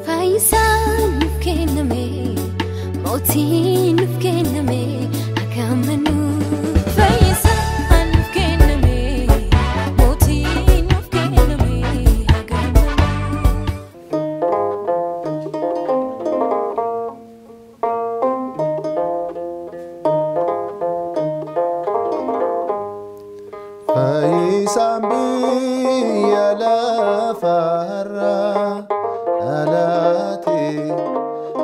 Fayyisaan nuuf kenname, mootiin nuuf kenname, akka amannu. Fayyisaan nuuf kenname, mootiin nuuf kenname, akka amannu. Fayyisaan biyya lafarraa dhalate.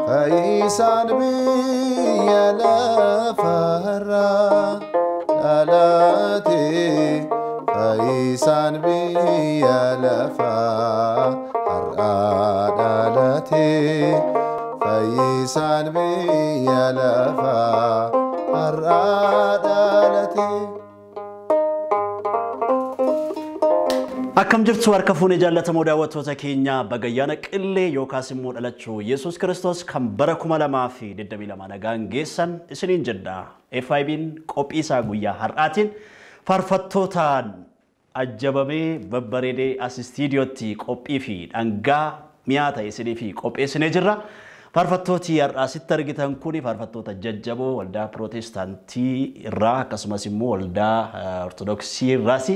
Fayyisaan biyya lafarraa dhalate. Fayyisaan biyya lafarraa dhalate. Fayyisaan biyya lafarraa dhalate. Akkam jirtu harka fuunee jaallatamoo daawwattoota keenya, baga ayyaana qillee yookaas immoo dhalachuu Yesuus Kiristoos kan bara 2022 nagaan geessan isiniin jedha. FIB'n qophii isaa guyyaa har'aatiin faarfattootaan ajjabamee babbareedee as istiidiyootti qophii fi dhangaa mi'aa ta'e isinii fi qopheessinee jirra. Faarfattooti har'aa sitti argitan kuni faarfattoota jajjaboo waldaa Pirootestaantii irraa, akkasumas immoo waldaa Ortodoksii irraas,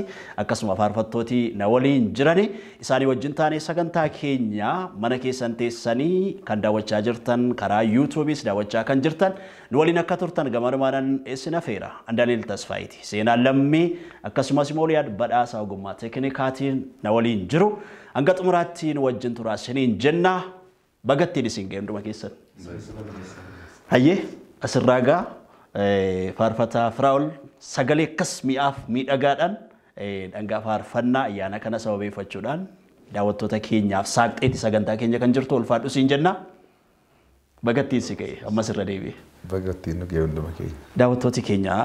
akkasuma faarfattooti na waliin jirani isaanii wajjin taanee sagantaa keenya mana keessan teessanii kan daawwachaa jirtan, karaa yuutuubiis daawwachaa kan jirtan, nu waliin akka turtan gamanumaan isin afeera. Andaaniel Tasfaayiiti. Seenaan Lammii akkasumas immoo Liyaad Badhaasaa ogummaa teeknikaatiin na waliin jiru. Hanga xumuraatti nu wajjin turaa isiniin jenna. Bagattiin isin ga'e hunduma keessan. Hayyee, asirraa gaa faarfataa Firaa'ol sagalee akkas mi'aaf miidhagaadhaan dhangaa faarfannaa ayyaana kana sababeeffachuudhaan daawwattoota keenyaaf saaqxeetti sagantaa keenya kan jirtu, ulfaadhu siin jenna. Bagattiin si ga'e ammas irra deebi'e. Bagattiin nu ga'e hunduma keenya. Daawwattooti keenya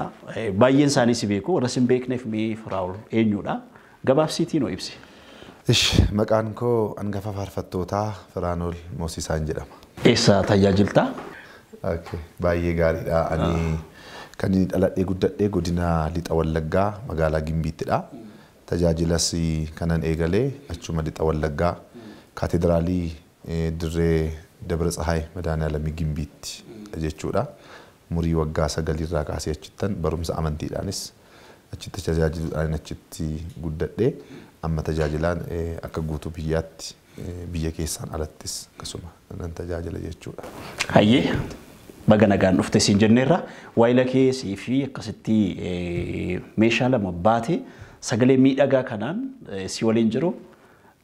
baay'een isaanii si beeku, warra si hin beekneef mee Firaa'ol eenyudha? Gabaabsiitii nuu ibsi. Ish, maqaan koo hangafa faarfattootaa Firaanol Moosisaan jedhama. Eessa tajaajiltaa? Okay, baay'ee gaariidha. Ani kan inni dhaladhee guddadhee godina Lixa Wallaggaa magaalaa Gimbiittidha. Tajaajilas kanan eegalee achuma Lixa Wallaggaa kaatedraalii dirree Dabra Tsahaay Madaaniyaalamii Gimbiitti jechuudha. Umurii waggaa 9rraa kaasee achittan barumsa amantiidhaanis achitti tajaajiluudhaan achitti guddadhee, amma tajaajilaan akka guutuu biyyaatti, biyya keessaan alattis akkasuma nan tajaajila jechuudha. Hayyee, baga nagaan dhufte siin jenneerra. Waayila kee sii fi akkasitti meeshaa lama baate sagalee miidhagaa kanaan si waliin jiru,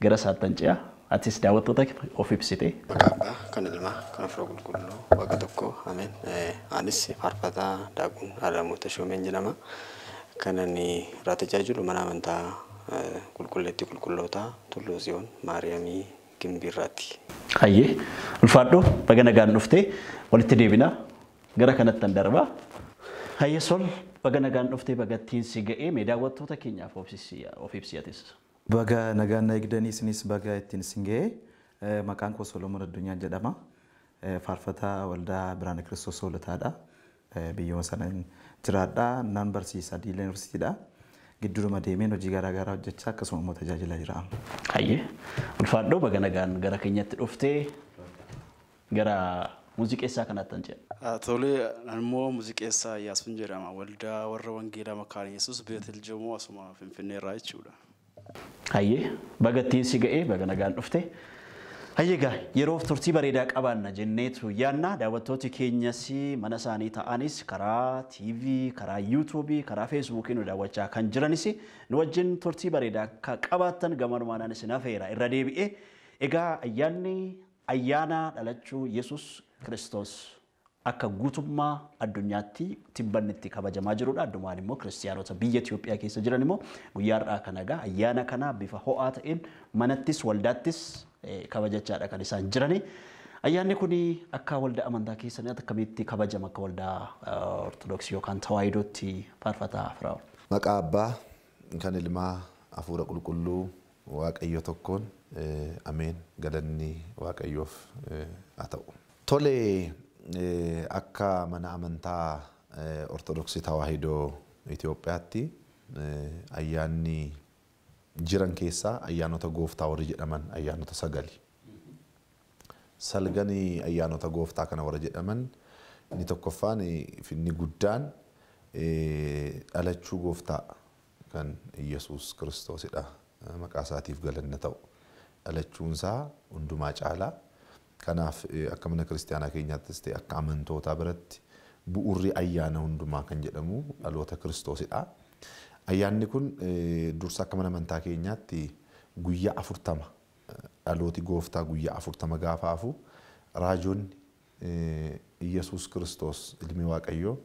gara saattan ce'a. Atis daawwattoota of ibsite. Maqaa Abbaa, kan Ilmaa, kan Afuura Qulqulluu, Waaqa tokko, ameen. Anis faarfataa Daaquun Alamuu Tashoomeen jedhama. Kan ani irraa tajaajilu mana amantaa Qulqulleettii Qulqullootaa Tulluu Tsiyoon Maariyaamii Gimbiirraatti. Hayyee, ulfaadhu, baga nagaan dhufte, walitti deebina, gara kanattan darba. Hayyee Sol, baga nagaan dhufte, bagattiin si ga'ee, mee daawwattoota keenyaaf of ibsi atis. Baga nagaan na eegdanii, isinis baga ittiin isin ga'e. Maqaan koo Solomoon Addunyaa jedhama. Faarfataa waldaa Biraana Kiristoos Hoolataadha. Biyyuma sana jiraadha. Nan barsiisa Diila Yuunivarsiitiidha. Gidduudhuma deemeen hojii garaa garaa hojjechaa akkasuma immoo tajaajila jira. Hayyee, ulfaadhu, baga nagaan gara keenyatti dhuftee, gara muuziqeessaa kanaatti an ce'a. Tolee, immoo muuziqeessaa Iyyaasuun jedhama. Waldaa warra Wangeelaa Makaana Yesuus Beetel Jomoo asuma Finfinnee irraa jechuudha. Hayyee, bagattiin si ga'ee, baga nagaan dhufte. Hayyee egaa yeroof turtii bareedaa qabaanna jenneetu yaanna. Daawwattooti keenyas mana isaanii ta'anis karaa TV, karaa yuutuubii, karaa feesbuukii nu daawwachaa kan jiranis nu wajjin turtii bareedaa akka qabaattan gamanumaanaan isin afeera irra deebi'ee. Egaa ayyaanni ayyaana dhalachuu Yesuus Kiristoos akka guutummaa addunyaatti tibbanni itti kabajamaa jirudha. Addumaan immoo kiristiyaanota biyya Itoophiyaa keessa jiran immoo guyyaa har'aa kana egaa ayyaana kana bifa ho'aa ta'een manattis waldaattis kabajachaadha kan isaan jirani. Ayyaanni kun akka waldaa amantaa keessanii akkamitti kabajama, akka waldaa Ortodoksii yookaan Tawaahidootti, faarfataa Firaa'ol? Maqaa Abbaa, kan Ilmaa, Hafuura Qulqulluu, Waaqayyo tokkoon, ameen, galanni Waaqayyoof haa ta'u. Tole, akka mana amantaa Ortodoksii Tawaahidoo Itoophiyaatti ayyaanni jiran keessaa ayyaanota gooftaa warri jedhaman ayyaanota sagali. Salganii ayyaanota gooftaa kana warra jedhaman inni tokkoffaan inni guddaan dhalachuu gooftaa kan Iyyasuus Kiristoosidha. Maqaa isaatiif galanna ta'u. Dhalachuunsaa hundumaa caalaa. Kanaaf akka mana kiristaanaa keenyaattis ta'e akka amantootaa biratti bu'uurri ayyaana hundumaa kan jedhamu dhaloota Kiristoosidha. Ayyaanni kun dursa akka mana amantaa keenyaatti guyyaa 40 dhalooti gooftaa guyyaa 40 gaafa hafu raajoonni Iyyasuus Kiristoos ilmi Waaqayyoo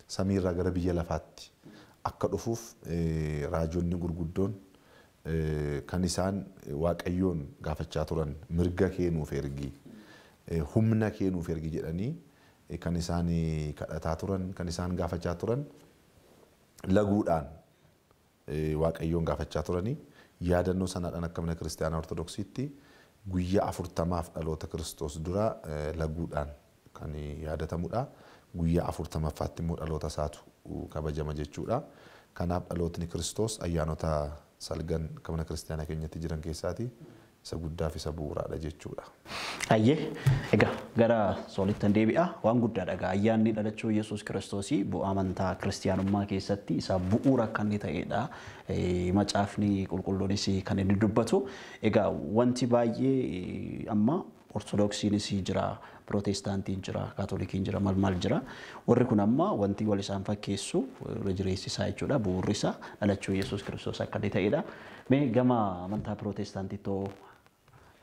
samiirraa gara biyya lafaatti akka dhufuuf raajonni gurguddoon kan isaan Waaqayyoon gaafachaa turan mirga kee nuuf ergi, humna kee nuuf ergi jedhanii kan isaan kadhataa turan, kan isaan gaafachaa turan laguudhaan Waaqayyoon gaafachaa turanii yaadannoo sanaadhaan akka mana kiristaanaa Ortodoksiitti guyyaa 40 dhaloota Kiristoos dura laguudhaan kan yaadatamudha. Guyyaa 40ffaatti immoo dhaloota isaatu kabajama jechuudha. Kanaaf dhalootni Kiristoos ayyaanota salgan akka mana kiristaanaa keenyatti jiran keessaati isa guddaa fi isa bu'uuraadha jechuudha. Ayyee, egaa gara soolittan deebi'a. Waan guddaadha egaa ayyaanni dhalachuu Yesuus Kiristoosii bu'aa amantaa kiristiyaanummaa keessatti isa bu'uura akka inni ta'edha. Macaafni qulqulluunis kan inni dubbatu. Egaa wanti baay'ee amma Ortodoksiinis jira, Pirootestaantiin jira, Kaatolikiin jira, maal maal jira. Warri kun amma wanti wal isaan fakkeessu irra jireessi isaa jechuudha. Bu'uurri isaa dhalachuu Yesuus Kiristoos akka inni ta'edha. Mee gama amantaa Pirootestaantiittoo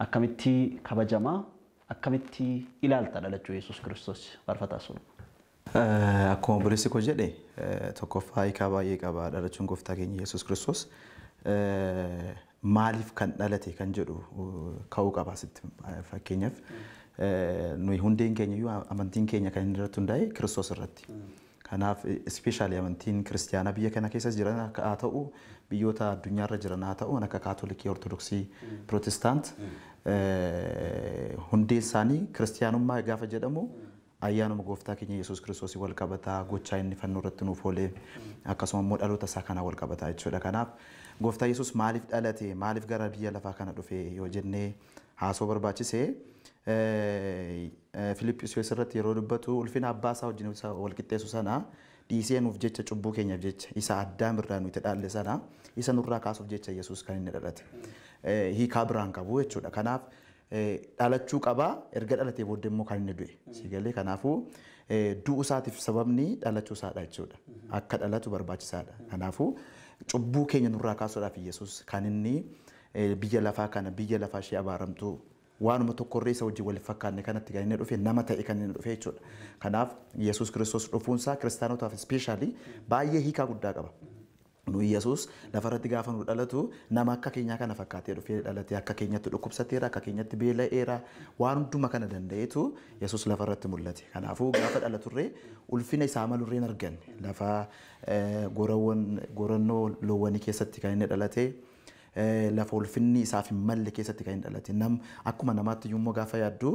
akkamitti kabajamaa, akkamitti ilaalta dhalachuu Yesuus Kiristoos faarfataa sun? Akkuma obboleessi koo jedhe tokkoffaa hiikaa baay'ee qaba dhalachuun gooftaa keenya Yesuus Kiristoos. Maaliif kan dhalate kan jedhu ka'uu qaba asitti fakkeenyaaf nuyi hundeen keenya iyyuu amantiin keenya kan inni irratti hundaa'e Kiristoos irratti. Kanaaf ispeeshaalii amantiin kiristiyaanaa biyya kana keessa jiran haa ta'u biyyoota addunyaarra jiran haa ta'u akka Kaatolikii, Ortodoksii, Pirootestaant hundeen isaanii kiristiyaanummaa gaafa jedhamu ayyaanuma gooftaa keenya Yesuus Kiristoos wal qabataa gochaa inni fannoo irratti nuuf oolee akkasuma immoo dhaloota isaa kanaa wal qabataa jechuudha. Kanaaf gooftaa Yesuus maaliif dhalate, maaliif gara biyya lafaa kana dhufe yoo jennee haasoo barbaachise Filiphisiyoos irratti yeroo dubbatu ulfina abbaa isaa wajjin wal qixxeessu sana dhiisee nuuf jecha cubbuu keenyaaf jecha isa Addaam irraa nuti dhaalle sana isa nurraa kaasuuf jecha Yesuus kan inni dhalate. Hiikaa biraan qabu jechuudha. Kanaaf dhalachuu qabaa erga dhalatee booddee immoo kan inni du'e. Si galee kanaafuu du'u isaatiif sababni dhalachuu isaadha jechuudha. Akka dhalatu barbaachisaadha. Kanaafuu cubbuu keenya nurraa kaasuudhaaf Yesuus kan inni biyya lafaa kana biyya lafaa ishee abaaramtuu waanuma tokkorree isa wajjin wal fakkaanne kanatti kan inni dhufe nama ta'e kan inni dhufe jechuudha. Kanaaf Yesuus Kiristoos dhufuunsaa kiristaanotaaf ispeeshaalii baay'ee hiikaa guddaa qaba. Nu Yesuus lafarratti gaafa nu dhalatu nama akka keenyaa kana fakkaatee dhufee dhalatee akka keenyatti dhukkubsateera, akka keenyatti beela'eera, waan hunduma kana danda'eetu Yesuus lafarratti mul'ate. Kanaafuu gaafa dhalaturree ulfina isaa malurree hin arganne. Lafa gorannoo loowwanii keessatti kan inni dhalate, lafa ulfinni isaaf hin malle keessatti kan inni dhalate. Nam akkuma namaatti immoo gaafa yaaddu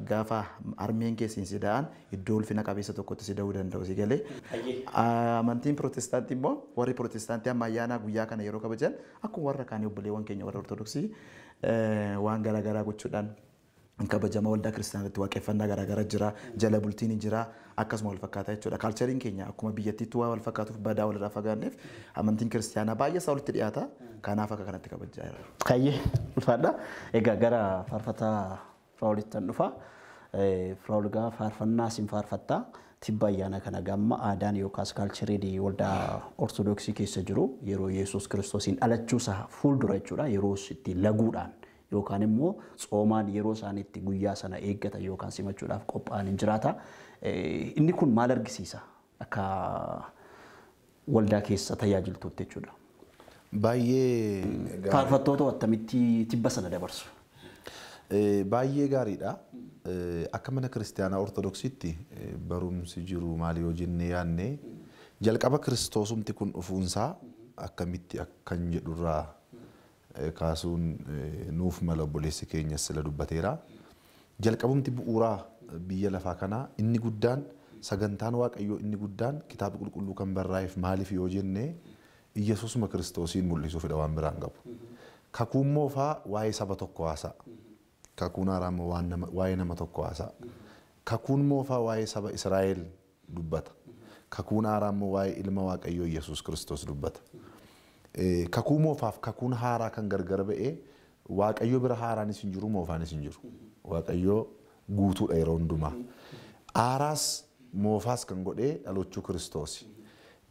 gaafa harmeen keessi si da'an iddoo ulfina qabeessa tokkotti si da'uu danda'u si galee. Amantiin Pirootestaantii immoo warri Pirootestaantii amma ayyaana guyyaa kana yeroo kabajan akkuma warra kaanii obboleewwan keenya warra Ortodoksii waan garaagaraa gochuudhaan kabajama waldaa kiristaanaatti waaqeffannaa garaagaraa jira, jala bultiin jira, akkasuma wal fakkaataa jechuudha. Kaalchariin keenya akkuma biyyattiitti waa wal fakkaatuuf badaa walirraa fagaanneef amantiin kiristaanaa baay'ee isaa walitti dhiyaata. Kanaaf akka kanatti kabajaa jira. Kayyee ulfaadha. Egaa gara faarfataa Firaa'olittan dhufa. Firaa'ol egaa faarfannaa siin faarfattaa. Tibba ayyaana kana gamma aadaan yookaas kaalchariin waldaa Ortodoksii keessa jiru yeroo Yesuus Kiristoosiin dhalachuusaa fuuldura jechuudha. Yeroo itti laguudhaan yookaan immoo tsoomaan yeroo isaan itti guyyaa sana eeggatan yookaan simachuudhaaf qophaa'an hin jiraata. Inni kun maal argisiisa akka waldaa keessa tajaajiltuutti jechuudha? Baay'ee Faarfattoota attamitti tibba sana dabarsu? Baay'ee gaariidha. Akka mana kiristaanaa Ortodoksiitti barumsi jiru maali yoo jennee yaadne jalqaba Kiristoosumti kun dhufuunsaa akkamitti akkan jedhurraa kaasuun nuuf mala obboleessi keenya sila dubbateera. Jalqabumti bu'uuraa biyya lafaa kanaa inni guddaan sagantaan Waaqayyoo inni guddaan kitaaba qulqulluu kan barraa'eef maaliif yoo jenne Iyyasuusuma Kiristoosiin mul'isuufidha waan biraan qabu. Kakuun moofaa waa'ee saba tokko haasa'a. Kakuun haaraa immoo waa'ee nama tokko haasa'a. Kakuun moofaa waa'ee saba Israa'el dubbata. Kakuun haaraa immoo waa'ee ilma Waaqayyoo Yesuus Kiristoos dubbata. Kakuu moofaaf kakuun haaraa kan gargar ba'ee Waaqayyo bira haaraanis hin jiru moofaanis hin jiru. Waaqayyo guutuudha yeroo hundumaa. Haaraas moofaas kan godhee dhalachuu Kiristoosi.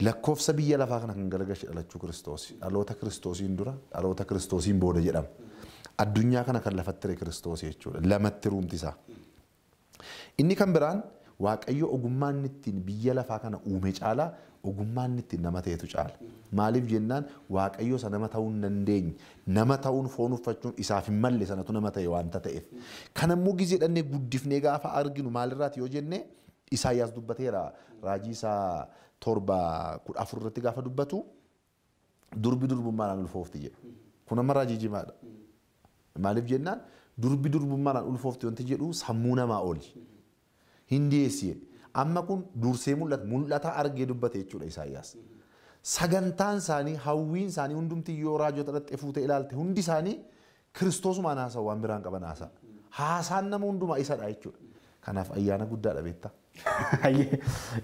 Lakkoofsa biyya lafaa kana kan garagalche dhalachuu Kiristoosi. Dhaloota Kiristoosiin dura dhaloota Kiristoosiin booda jedhama. Addunyaa kana kan lafatti ture Kiristoosi jechuudha. Lamatti ruumti isaa. Inni kan biraan Waaqayyo ogummaa inni ittiin biyya lafaa kana uume caalaa ogummaa inni ittiin nama ta'etu caala. Maaliif jennaan Waaqayyo isa nama ta'uu hin dandeenye, nama ta'uun foon uffachuun isaaf hin malle sanatu nama ta'e waanta ta'eef. Kanammoo gizee dhannee guddifnee gaafa arginu maalirraati yoo jenne Isaayyaas dubbateera raajii isaa 7:14 irratti gaafa dubbatu durbi durbummaadhaan ulfoofti jedhe. Kun amma raajii jimaadha. Maaliif jennaan durbi durbummaadhaan ulfoofti wanti jedhu sammuu namaa oli. Hin dhiyeessi jedhe. Amma kun dursee mul'ata argee dubbate jechuudha Isaayyaas. Sagantaan isaanii hawwiin isaanii hundumti yoo raajota dhattee fuutee ilaalte hundi isaanii Kiristoosumaan haasa'u waan biraan qaban haasa'a. Haasaan nama hundumaa isadha jechuudha. Kanaaf ayyaana guddaadha beektaa.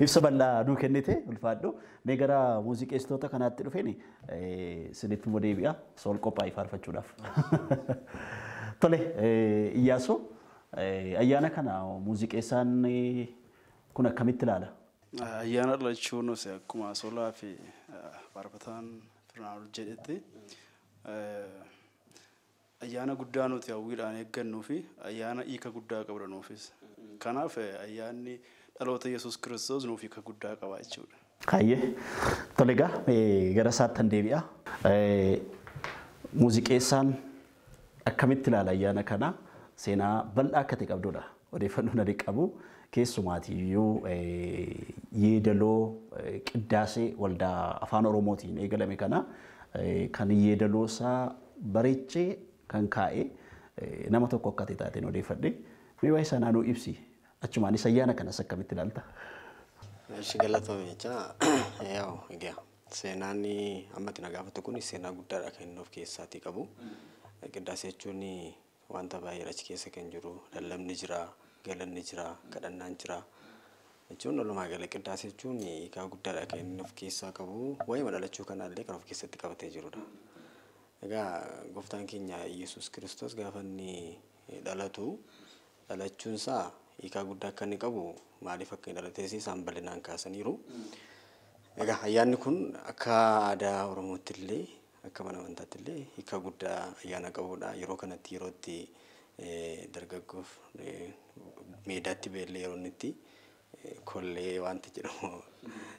Ibsa bal'aa nuu kennite ulfaadhu. Mee gara muuziqeessitoota kanaatti dhufeen isinitti immoo deebi'a. Sool qophaa'ee faarfachuudhaaf. Tole Iyyaasuu ayyaana kana muuziqeessaan kun akkamitti ilaala? Ayyaana dhalachuu nus akkuma Solaa fi faarfataan Firnaa'ol jedhetti ayyaana guddaa nuti hawwiidhaan eeggannuu fi ayyaana hiika guddaa qabudha nuufis. Kanaaf ayyaanni dhaloota Yesuus Kiristoos nuuf hiika guddaa qaba jechuudha. Hayyee tole egaa gara isaatti deebi'a. Muuziqeessaan akkamitti ilaala ayyaana kana? Seenaa bal'aa akka ta'e qabdudha. Odeeffannoo ani qabu keessumaatiyyuu yeedaloo qiddaasee waldaa afaan Oromootiin eegalame kana kan yeedaloo isaa bareechee kan kaa'e nama tokko akka ta'e taateen odeeffadhe. Mee waa'ee sanaa nuu ibsi. Achumaanis ayyaana kanas akkamitti ilaalta? Ishi galatoomi jecha yaa'u egaa seenaan ammatti na gaafatu kun seenaa guddaadha kan inni of keessaatii qabu. Qiddaasee jechuun wanta baay'ee achi keessa kan jiru lallabni jira, galanni jira, kadhannaan jira. Jechuun walumaa gala qiddaasee jechuun hiikaa guddaadha kan inni of keessaa qabu. Waa'ee dhalachuu kanaallee kan of keessatti qabatee jirudha. Egaa gooftaan keenya Yesuus Kiristoos gaafa inni dhalatu dhalachuunsaa hiikaa guddaa akka inni qabu maaliif akka inni dhalates isaan bal'inaan kaasaniiru. Egaa ayyaanni kun akka aadaa Oromootti illee akka mana amantaatti illee hiikaa guddaa ayyaana qabudha. Yeroo kanatti yerootti dargaggoof meedaatti beellee yeroo inni itti kollee wanti jedhamu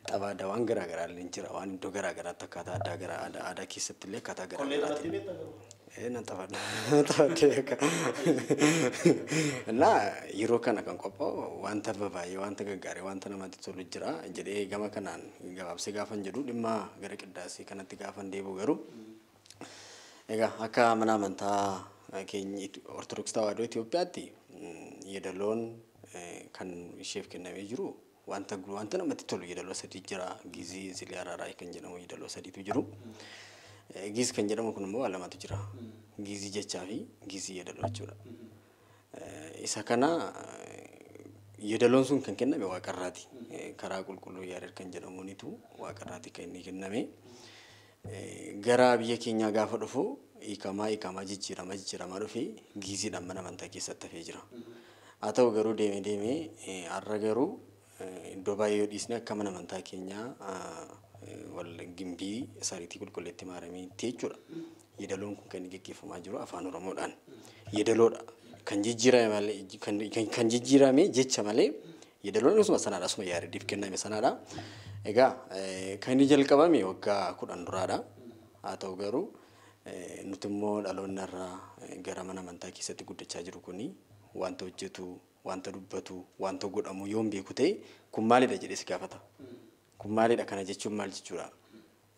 tapha aadaa waan garaa garaa illee jira. Waan iddoo garaa garaatti akkaataa aadaa gara aadaa keessatti illee akkaataa garaa garaatti. Nan taphadha. Taphadhee akka. Innaa yeroo kana kan qophaa'u wanta babaay'ee wanta gaggaarii wanta namatti tolu jira jedhee gama kanaan gabaabsee gaafan jedhu dhimma gara qiddaasee kanatti gaafan deebi'u garuu egaa akka mana amantaa keenya Ortodoksii Tawaahidoo Itoophiyaatti yeedaloon kan isheef kennamee jiru wanta namatti tolu yeedaloo sadii jira. Gizii Zilee Araaraa kan jedhamu yeedaloo sadiitu jiru. Giz kan jedhamu kun immoo waa lamatu jira. Gizii jechaa fi gizii yeedaloo jechuudha. Isa kana yeedaloon sun kan kenname waaqarraati. Karaa qulqulluu Yaareed kan jedhamuunitu waaqarraati kan inni kenname. Gara biyya keenyaa gaafa dhufu hiikamaa jijjiiramaa dhufee giziidhaan mana amantaa keessatti hafee jira. Haa ta'u garuu deemee deemee har'a garuu iddoo baay'ee yoo dhiisne akka mana amantaa keenyaa wal gimbii sariitii qulqulleetti maaramiitti jechuudha. Yeedaloon kun kan inni gaggeeffamaa jiru afaan Oromoodhaan. Yeedaloodha. Kan jijjiirame malee kan jijjiirame jecha malee yeedaloon osuma sanaadha osuma Yaareediif kenname sanaadha. Egaa kan inni jalqabame waggaa 10 duraadha. Haa ta'u garuu nuti immoo dhaloonni irraa gara mana amantaa keessatti guddachaa jiru kuni wanta hojjetu, wanta dubbatu, wanta godhamu yoo hin beeku ta'e kun maalidha jedhee si gaafata. Kun maalidha kana jechuun maal jechuudha?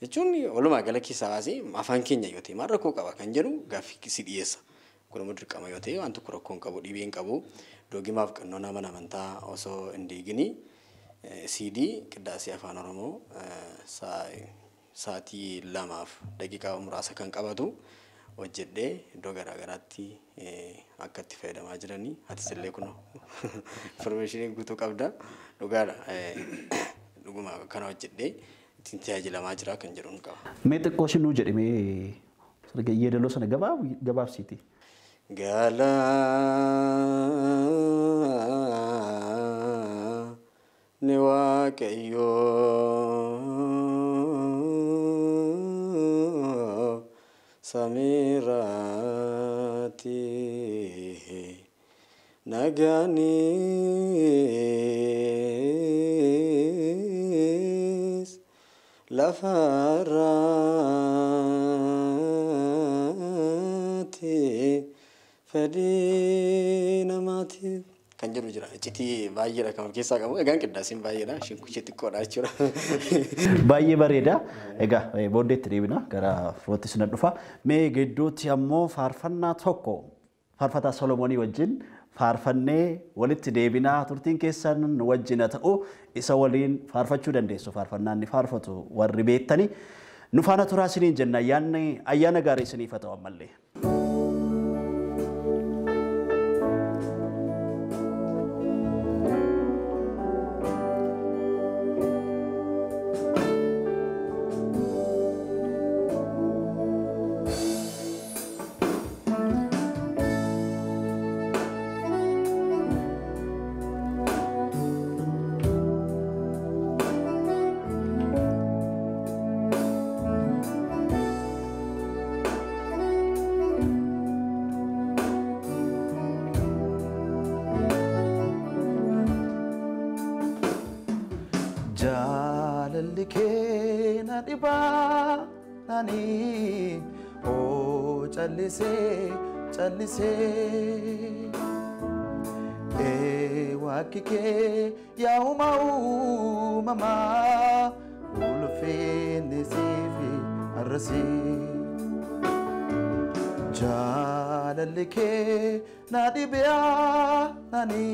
Jechuun walumaa gala keessaa baasee afaan keenya yoo ta'e maal rakkoo qaba kan jedhu gaaffii si dhiyeessa. Kun immoo dirqama yoo ta'e waan tokko rakkoo hin qabu, dhibee hin qabu. Doogimaaf qannoonaa mana amantaa osoo hin diigini CD qiddaasee afaan Oromoo sa'aatii 2 fi daqiiqaa muraasa kan qabatu hojjedhee iddoo garaa garaatti akka itti fayyadamaa jiranii atis illee kunoo information guutuu qabda dhugaadha dhuguma kana hojjedhee ittiin tajaajilamaa jira kan jedhuun qaba. Mee xiqqoo isin nuu jedhi mee yeedaloo sana gabaabsiiti. Galaanni Waaqayyoo samiirratti nagaanis lafarratti fedhii namaatiif kan jedhu jira. Iccitii baay'eedha kan of keessaa qabu. Egaan qindaasiin baay'eedha. Isheen kun ishee xiqqoodha jechuudha. Baay'ee bareeda. Egaa booddeetti deebina gara firootti sin dhufa. Mee gidduutti ammoo faarfannaa tokko faarfataa Solomoonii wajjin faarfannee walitti deebinaa turtiin keessan nu wajjin haa ta'u isa waliin faarfachuu dandeessu. Faarfannaa inni faarfatu warri beektani. Nu faana turaa isiniin jenna ayyaana gaarii isiniif haa ta'u ammallee. Jaalalli kee na dhibaani oo callisee callisee ee waaqni kee yaa uumaa uumamaa ulfinni siif arrasii. Jaalalli kee na dhibaani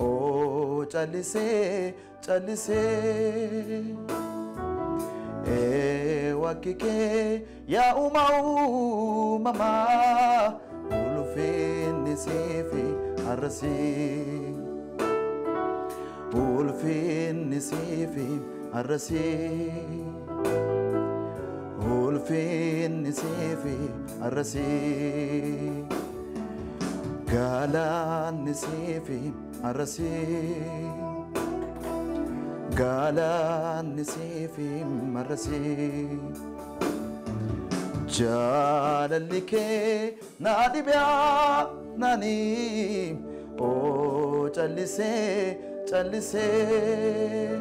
oo callisee callisee ee waaqni kee yaa uumaa uumamaa ulfinni siif arrasii ulfinni siif arrasii ulfinni siif arrasii galaanni siif arrasii galaanni siif arrasii jaalalli kee na dhibaani oo callisee callisee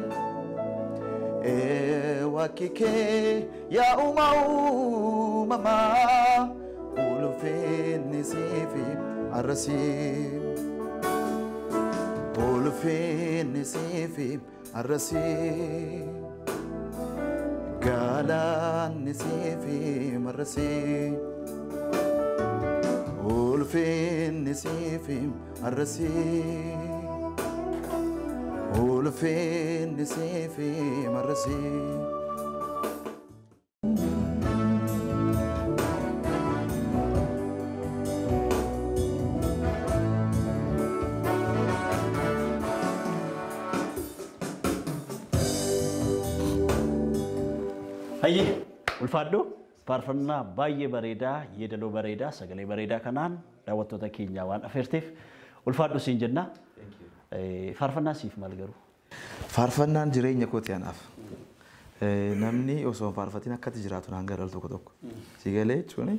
ee waaqni kee yaa uumaa uumamaa ulfinni siif arrasii ulfinni siif arrasii galaanni siif arrasii ulfinni siif arrasii ulfinni siif arrasii. Hayyee ulfaadhu faarfannaa baay'ee bareedaa yeedaloo bareedaa sagalee bareedaa kanaan daawwattoota keenya waan afeerteef ulfaadhu siin jenna. Faarfannaa siif maal garuu? Faarfannaan jireenya kooti anaaf. Namni osoo hin faarfatiin akkatti jiraatu naan gara tokko tokko. Si galee jechuun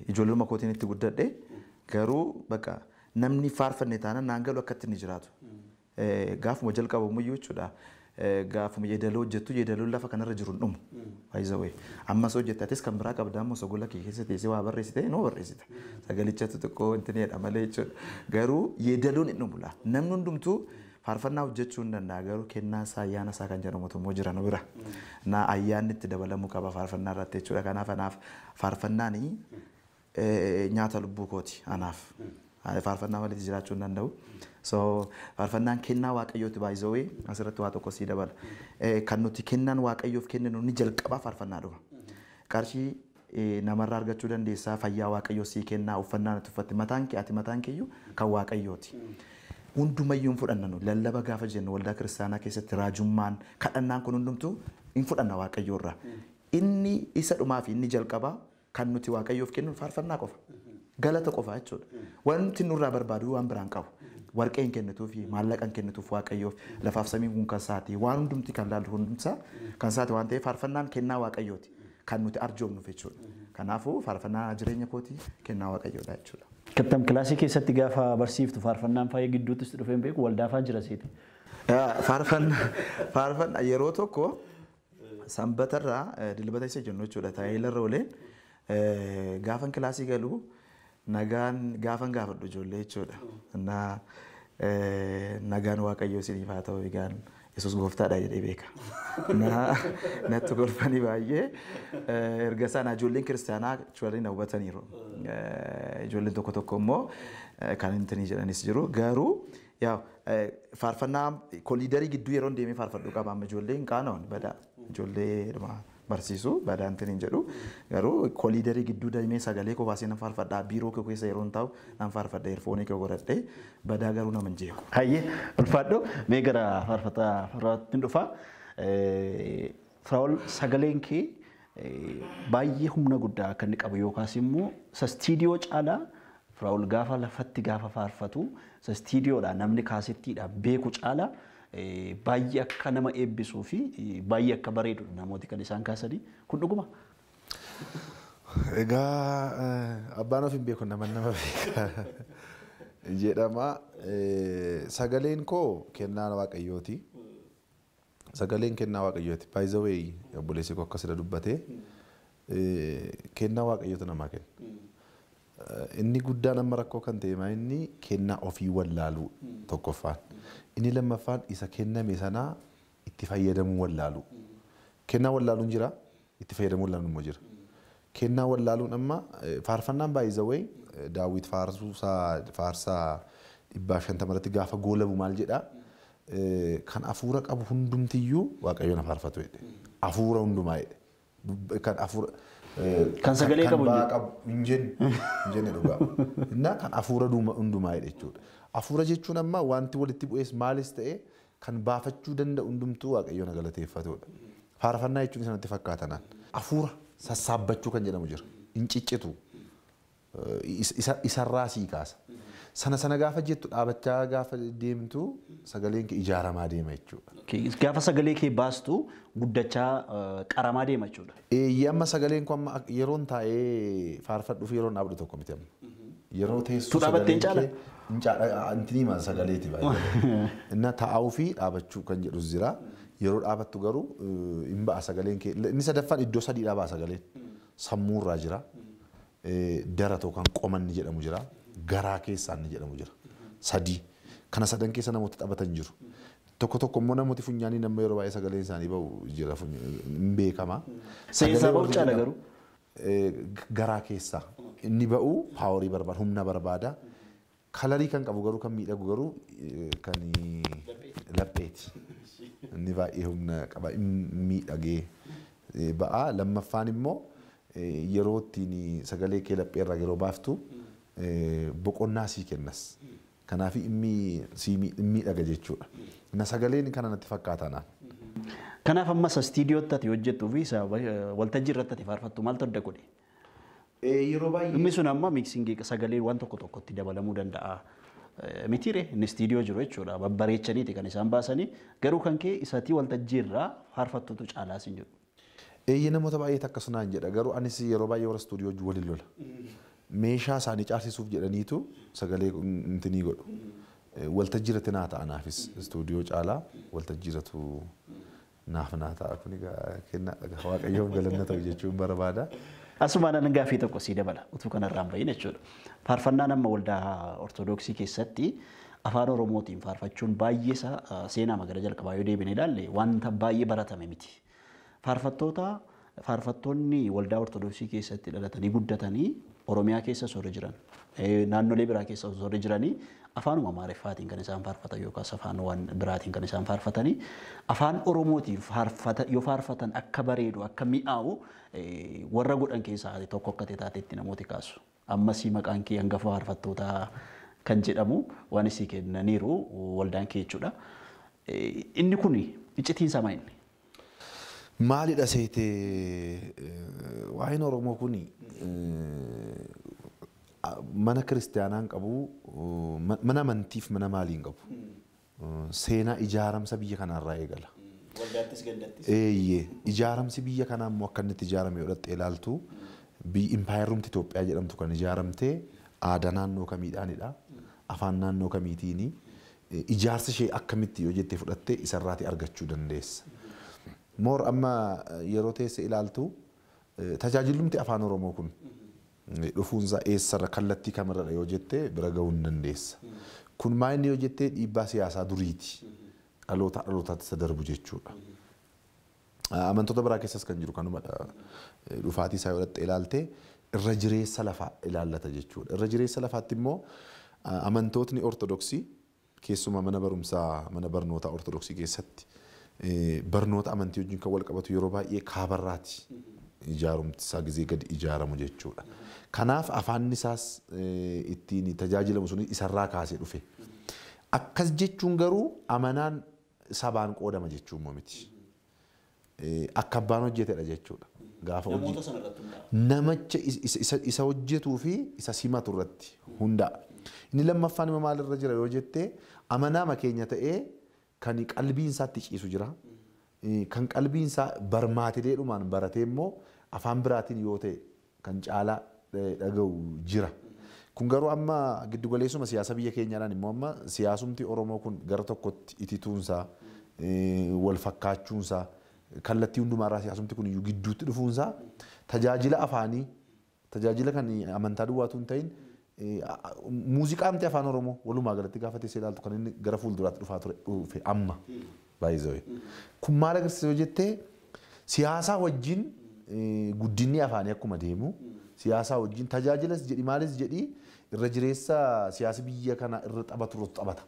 ijoollummaa kootiin itti guddadhe garuu bakka namni faarfanne taanaan naan galu akkatti inni jiraatu. Gaafuma jalqabamuyyuu jechuudha. Gaafuma yeedaloo hojjettu yeedaloon lafa kanarra jiru hin dhumu. By the way. Ammas hojjette atis kan biraa qabda ammas ogola kee keessa teessee waa barreessite noo barreessita. Sagalichatu xiqqoo wanti ni jedha malee jechuudha. Garuu yeedaloon hin dhumu laa. Namni hundumtuu faarfannaa hojjechuu hin danda'a garuu kennaa isaa ayyaana isaa kan jedhamutu immoo jira nu bira. Na ayyaanni itti dabalamuu qaba faarfannaa irratti jechuudha. Kanaaf anaaf faarfannaan nyaata lubbuu kooti anaaf. Faarfannaa malee jiraachuu hin danda'u. So faarfannaan kennaa waaqayyooti by the way asirratti waa tokko sii dabala. Kan nuti kennaan waaqayyoof kenninu ni jalqabaa faarfannaa dhuma. Qarshii namarraa argachuu dandeessaa, fayyaa Waaqayyoo sii kennaa, uffannaa natti uffatte mataan kee ati mataan keeyyuu kan Waaqayyooti. Hundumayyuu hin fudhanna nu lallaba gaafa jennu waldaa kiristaanaa keessatti raajummaan kadhannaan kun hundumtuu hin fudhanna Waaqayyoo irraa. Inni isa dhumaa fi inni jalqabaa kan nuti Waaqayyoof kennu faarfannaa qofa. Galata qofa jechuudha. Wanti nurraa barbaadu waan biraan qabu. Warqee hin kennituuf, maallaqa hin kennituuf Waaqayyoof, lafaaf samiin kun kan isaati. Waan hundumti kan laallu hundumsaa kan isaati waan ta'eef faarfannaan kennaa Waaqayyooti. Kan nuti arjoomnuuf jechuudha. Kanaafuu faarfannaa jireenya kootii kennaa Waaqayyoodha jechuudha. Kattam kilaasii keessatti gaafa barsiiftu faarfannaan faaya gidduuttis dhufee hin beeku waldaa afaan jira seeti. Faarfannaa yeroo tokko sanbatarraa dilbata isa jennu jechuudha. Taa'ee ooleen gaafan kilaasii galu nagaan gaafan gaafadhu ijoollee jechuudha. Nagaan Waaqayyoo isiniif haa ta'u egaan Yesuus gooftaadha jedhee beeka. Natti kolfanii baay'ee erga isaan ijoolleen kiristaanaa actually na hubataniiru. Ijoolleen tokko tokko immoo kan hin jedhanis jiru. Garuu yaa faarfannaa koliidarii gidduu yeroo deemee faarfadhu qaba amma ijoollee hin qaana'uun badaa ijoollee barsiisu badaa hin jedhu. Garuu koliidarii gidduu deemee sagalee koo baasee nan faarfadha biiroo koo keessa yeroo taa'u nan faarfadha eerfoonii koo godhadhee badaa garuu nama hin jeequ. Hayyee ulfaadho mee gara faarfataa Firaa'olitti dhufa. Firaa'ol sagaleen kee baay'ee humna guddaa akka inni qabu yookaas immoo isa istiidiyoo caalaa Firaa'ol gaafa lafatti gaafa faarfatu isa istiidiyoodhaan namni kaasettiidhaan beeku caalaa baay'ee akka nama eebbisuu fi baay'ee akka bareedudha namooti kan isaan kaasanii kun dhuguma. Egaa abbaan of hin beeku nama nama beeka jedhama. Sagaleen koo kennaa Waaqayyooti. Sagaleen kennaa Waaqayyooti. By the way obboleessi koo akkasirra dubbate kennaa Waaqayyootu namaa kenna. Inni guddaan amma rakkoo kan ta'e inni kennaa ofii wallaaluu tokkoffaan. Inni lammaffaan isa kenname sanaa itti fayyadamuu wallaaluu. Kennaa wallaaluun jira, itti fayyadamuu wallaaluun immoo jira. Kennaa wallaaluun amma faarfannaan by the way Daawit faarsaa 150 irratti gaafa goolabu maal jedhaa? Kan afuura qabu hundumtiyyuu Waaqayyoon na faarfatu jedhe. Afuura hundumaa jedhe. Kan afuura Kan sagalee qabu hin jenne dhugaa. Innaa kan afuura hundumaa jedhe jechuudha. Afuura jechuun amma wanti walitti bu'es maalis ta'e kan baafachuu danda'u hundumtuu Waaqayyoon na galateeffatudha. Faarfannaa jechuun sanatti fakkaatanaan. Afuura sassaabbachuu kan jedhamu jira. Hin ciccitu. Isarraa sii kaasa. Sana sana gaafa jettu dhaabachaa gaafa deemtu sagaleen kee ijaaramaa deema jechuudha. Gaafa sagalee kee baastu guddachaa qaramaa deema jechuudha. Eeyyee amma sagaleen kun amma yeroon taa'ee faarfadhuuf yeroon dhaabdu tokko miti amma. Yeroo teessu Tu dhaabattee hin caala? Hin caala intini himaa sagaleeti baay'ee. Inna taa'uu fi dhaabachuu kan jedhus jira. Yeroo dhaabattu garuu hin ba'a sagaleen kee. Inni sadaffaan iddoo sadiidhaa ba'a sagaleen. Sammuurraa jira. Dara kan qomanni jedhamu jira. Garaa keessaa inni jedhamu jira. Sadii. Kana sadan keessa namoota taphatan jiru. Tokko tokko immoo namooti funyaanii nama yeroo baay'ee sagaleen isaanii ba'u jira hin beekama. Seensaa ba'u caala garuu? Garaa keessaa. Inni ba'u paaworii barbaada, humna barbaada. Kalarii kan qabu garuu kan miidhagu garuu kan lapheeti. Inni baay'ee humna qaba, miidhagee ba'a. Lammaffaan immoo yeroo ittiin sagalee kee laphee irraa yeroo baaftu boqonnaa sii kennas. Kanaaf inni miidhaga jechuudha. Na sagaleen kana natti fakkaata naan. Kanaaf amma isa istiidiyootti ati hojjettuu fi isa waltajjii irratti ati faarfattu maaltu adda godhe? Yeroo baay'ee. Inni sun amma miiksingii sagalee waan tokko tokkotti dabalamuu danda'a. Mitiire inni istiidiyoo jiru jechuudha. Babbareechaniiti kan isaan baasanii garuu kan kee isatii waltajjii irraa faarfattutu caalaa sin jedhu. Eeyyee namoota baay'eetu akkasumaan jedha garuu anis yeroo baay'ee warra istuudiyoo waliin lola. Meeshaa isaanii caalsisuuf jedhaniitu sagalee intinii godhu. Waltajjii irratti naa ta'a naafis istuudiyoo caalaa waltajjii irrattu naaf naa ta'a kun egaa kennaadha Waaqayyoof galanna ta'u jechuun barbaada. Asumaan anan gaaffii tokko sii dabala utuu kanarraa hin bahin jechuudha. Faarfannaan amma waldaa Ortodoksii keessatti afaan Oromootiin faarfachuun baay'ee isaa seenaa magara jalqabaa yoo deebine ilaalle wanta baay'ee baratame miti. Faarfattoonni waldaa Ortodoksii keessatti dhalatanii guddatanii Oromiyaa keessa soorri jiran Naannolee biraa keessa osoo jiranii afaanuma Amaariffaatiin kan isaan faarfatan yookaas afaan waan biraatiin kan isaan faarfatanii afaan Oromootiin yoo faarfatan akka bareedu akka mi'aawu warra godhan keessaa tokko akka taateetti namooti kaasu. Ammasii maqaan kee hangafa faarfattootaa kan jedhamu waan isii kennaniiru waldaan kee jechuudha. Inni kun iccitiin isaa maal inni? Maalidha seetee waa'een Oromoo kun mana kiristaanaa hin qabu, mana amantiif mana maalii hin qabu. Seenaa ijaaramsa biyya kanaarraa eegala. Waldaattis gandattis. Eeyyee ijaaramsi biyya kanaa immoo akka inni itti ijaarame yoo dhattee ilaaltu impaayerumti Itoophiyaa jedhamtu kan ijaaramte aadaa naannoo kamiidhaanidha. Afaan naannoo kamiitiini. Ijaarsi ishee akkamitti yoo jettee fudhatte isarraati argachuu dandeessa. Moor amma yeroo teesse ilaaltu tajaajilumti afaan Oromoo kun dhufuunsaa eessarra kallattii kamirradha yoo jettee bira gahuu hin dandeessa. Kun maal inni yoo jettee dhiibbaa siyaasaa duriiti. Dhaloota dhalootaatti isa darbu jechuudha. Amantoota biraa keessas kan jiru kanumadha. Dhufaatii isaa yoo dhattee ilaalte irra jireessa lafaa ilaallata jechuudha. Irra jireessa lafaatti immoo amantootni Ortodoksii keessumaa mana barumsaa mana barnootaa Ortodoksii keessatti barnoota amantii wajjin kan wal qabatu yeroo baay'ee kaabarraati. Ijaarumti isaa gizee gadi ijaaramu jechuudha. Kanaaf afaanni isaas ittiin tajaajilamu sun isarraa kaasee dhufe. Akkas jechuun garuu amanaan sabaan qoodama jechuun immoo miti. Akka abbaan hojjetedha jechuudha. Gaafa hojii namicha isa hojjetuu fi isa simatu irratti hundaa'a. Inni lammaffaan immoo maalirra jira yoo jettee amanaama keenya ta'ee kan qalbiin isaatti ciisu jira. Kan qalbiin isaa barmaatileedhumaan baratee immoo afaan biraatiin yoo ta'e kan caalaa dhaga'u jira. Kun garuu amma giddugaleessuma siyaasa biyya keenyaadhaan immoo amma siyaasumti Oromoo kun gara tokkotti itituunsaa wal fakkaachuunsaa kallattii hundumaarraa siyaasumti kun iyyuu gidduutti dhufuunsaa tajaajila afaanii tajaajila kan amantaa duwwaatu hin ta'in muuziqaamti afaan Oromoo walumaa galatti gaafa teessee ilaaltu kan inni gara fuulduraatti dhufaa ture dhufe amma baay'ee. Kun maal agarsiisa yoo jettee siyaasaa wajjin guddinni afaanii akkuma deemu siyaasaa wajjin tajaajilas jedhi maalis jedhi irra jireessa siyaasi biyya kana irra taphatu taphata.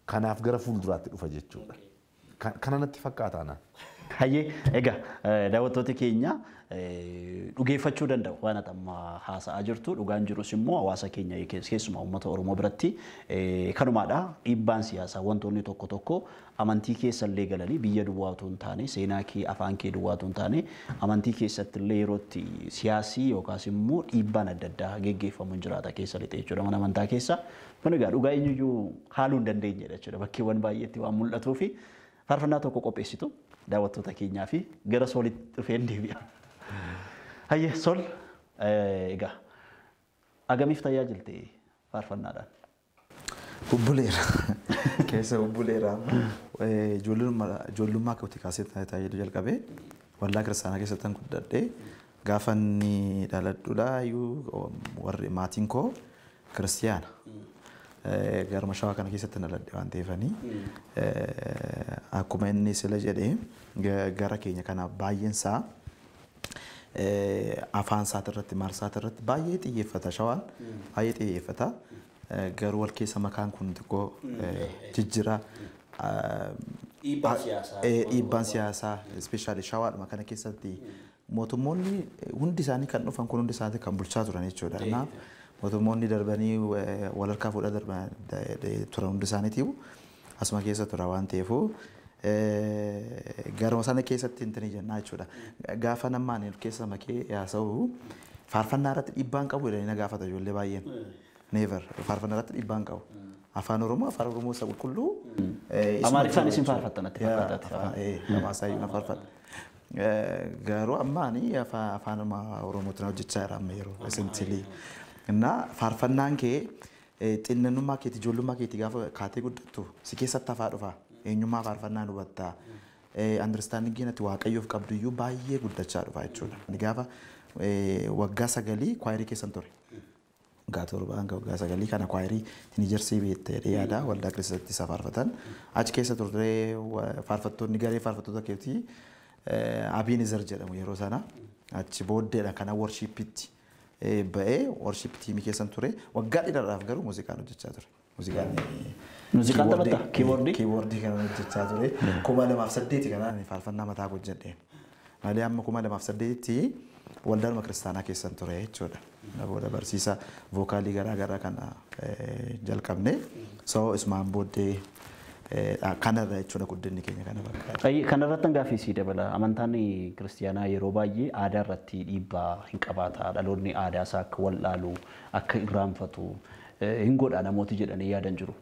Kanaaf gara fuulduraatti dhufa jechuudha. Kana natti fakkaata anaan. Hayyee egaa daawwattoota keenya dhugeeffachuu danda'u waan ati amma haasa'aa jirtu dhugaan jirus immoo hawaasa keenya keessumaa uummata Oromoo biratti kanumaadha dhiibbaan siyaasaa wantoonni tokko tokko amantii keessa illee galanii biyya duwwaa otoo hin taane seenaa kee afaan kee duwwaa otoo hin taane amantii keessatti illee yerootti siyaasii yookaas immoo dhiibbaan adda addaa geggeeffamu hin jiraata keessa lixee jechuudha mana amantaa keessa. Kun egaa dhugaa eenyuyyuu haaluu hin dandeenyedha jechuudha bakkeewwan baay'eetti waan mul'atuu fi faarfannaa tokko qopheessitu daawwattoota keenyaa fi gara Soolitti dhufeen deebi'a. Hayyee Sol egaa agamiif tajaajilte faarfannaadhaan? Bubbuleera. Keessa bubbuleera. Ijoollummaa kootii kaasee tajaajiluu jalqabee waldaa kiristaanaa keessatti guddadhee gaafa inni dhaladhuudha iyyuu warri maatiin koo kiristiyaana. Garuma shawaa kana keessatti dhaladhe waan ta'eefanii akkuma inni sila jedhee gara keenya kana baay'een isaa afaan isaati irratti maal isaati irratti baay'ee xiyyeeffata shawaan baay'ee xiyyeeffata. Garuu wal keessa makaan kun xiqqoo jijjiira. Dhiibbaan siyaasaa ispeeshaalii shawaadhuma kana keessatti mootummoonni hundi isaanii kan dhufan kun hundi isaanii kan bulchaa turan jechuudha. Kanaaf mootummoonni darbanii wal harkaa fuudhaa darban turan hundi isaaniitiif asuma keessa tura waan ta'eef garuma sana keessatti hin jennaa jechuudha. Gaafa namaan keessa makee haasa'u faarfannaa irratti dhiibbaan qabu jedhanii na gaafata ijoollee baay'een. Never faarfannaa irratti dhiibbaan qabu. Afaan Oromoo isa qulqulluu. Amaariffaan isin faarfattan natti fakkaataati. Lamaa na faarfadha. Garuu amma ani afaan Oromootiin hojjechaa jira amma yeroo essentially. Innaa faarfannaan kee xinnannummaa keetii ijoollummaa keetii gaafa kaatee guddattu si keessatti hafaa dhufa. Eenyummaa faarfannaa hubatta. Understandingiin ati Waaqayyoof qabdu iyyuu baay'ee guddachaa dhufa jechuudha. Ani gaafa waggaa 9 kwaayirii keessan ture. Waggaa 7 hanga waggaa 9 kana kwaayirii tiiniijarsii beektee yaada waldaa kiristaatti isa faarfatan. Achi keessa turree faarfattoonni garee faarfattoota keetii Abiinizer jedhamu yeroo sana achi booddeedha kana warshiippitti ba'ee worship tiimii keessan ture. Waggaa dheeraadhaaf garuu muuziqaan hojjechaa ture. Muuziqaan Muuziqaan taphatta? Kiiboordii? Kiiboordii kana hojjechaa ture. 2008 kanaan faarfannaa mataa hojjedhe. Malee amma 2008tti waldaanuma kiristaanaa keessan ture jechuudha. Booda barsiisa vookaalii garaa garaa kana jalqabne. So isumaan booddee kanarra jechuudha guddinni keenya kana fakkaata. Kanarratti gaaffii sii dabala. Amantaan kiristaanaa yeroo baay'ee aadaa irratti dhiibbaa hin qabaata. Dhaloonni aadaa isaa akka wallaalu, akka irraanfatu hin godha namooti jedhanii yaadan jiru.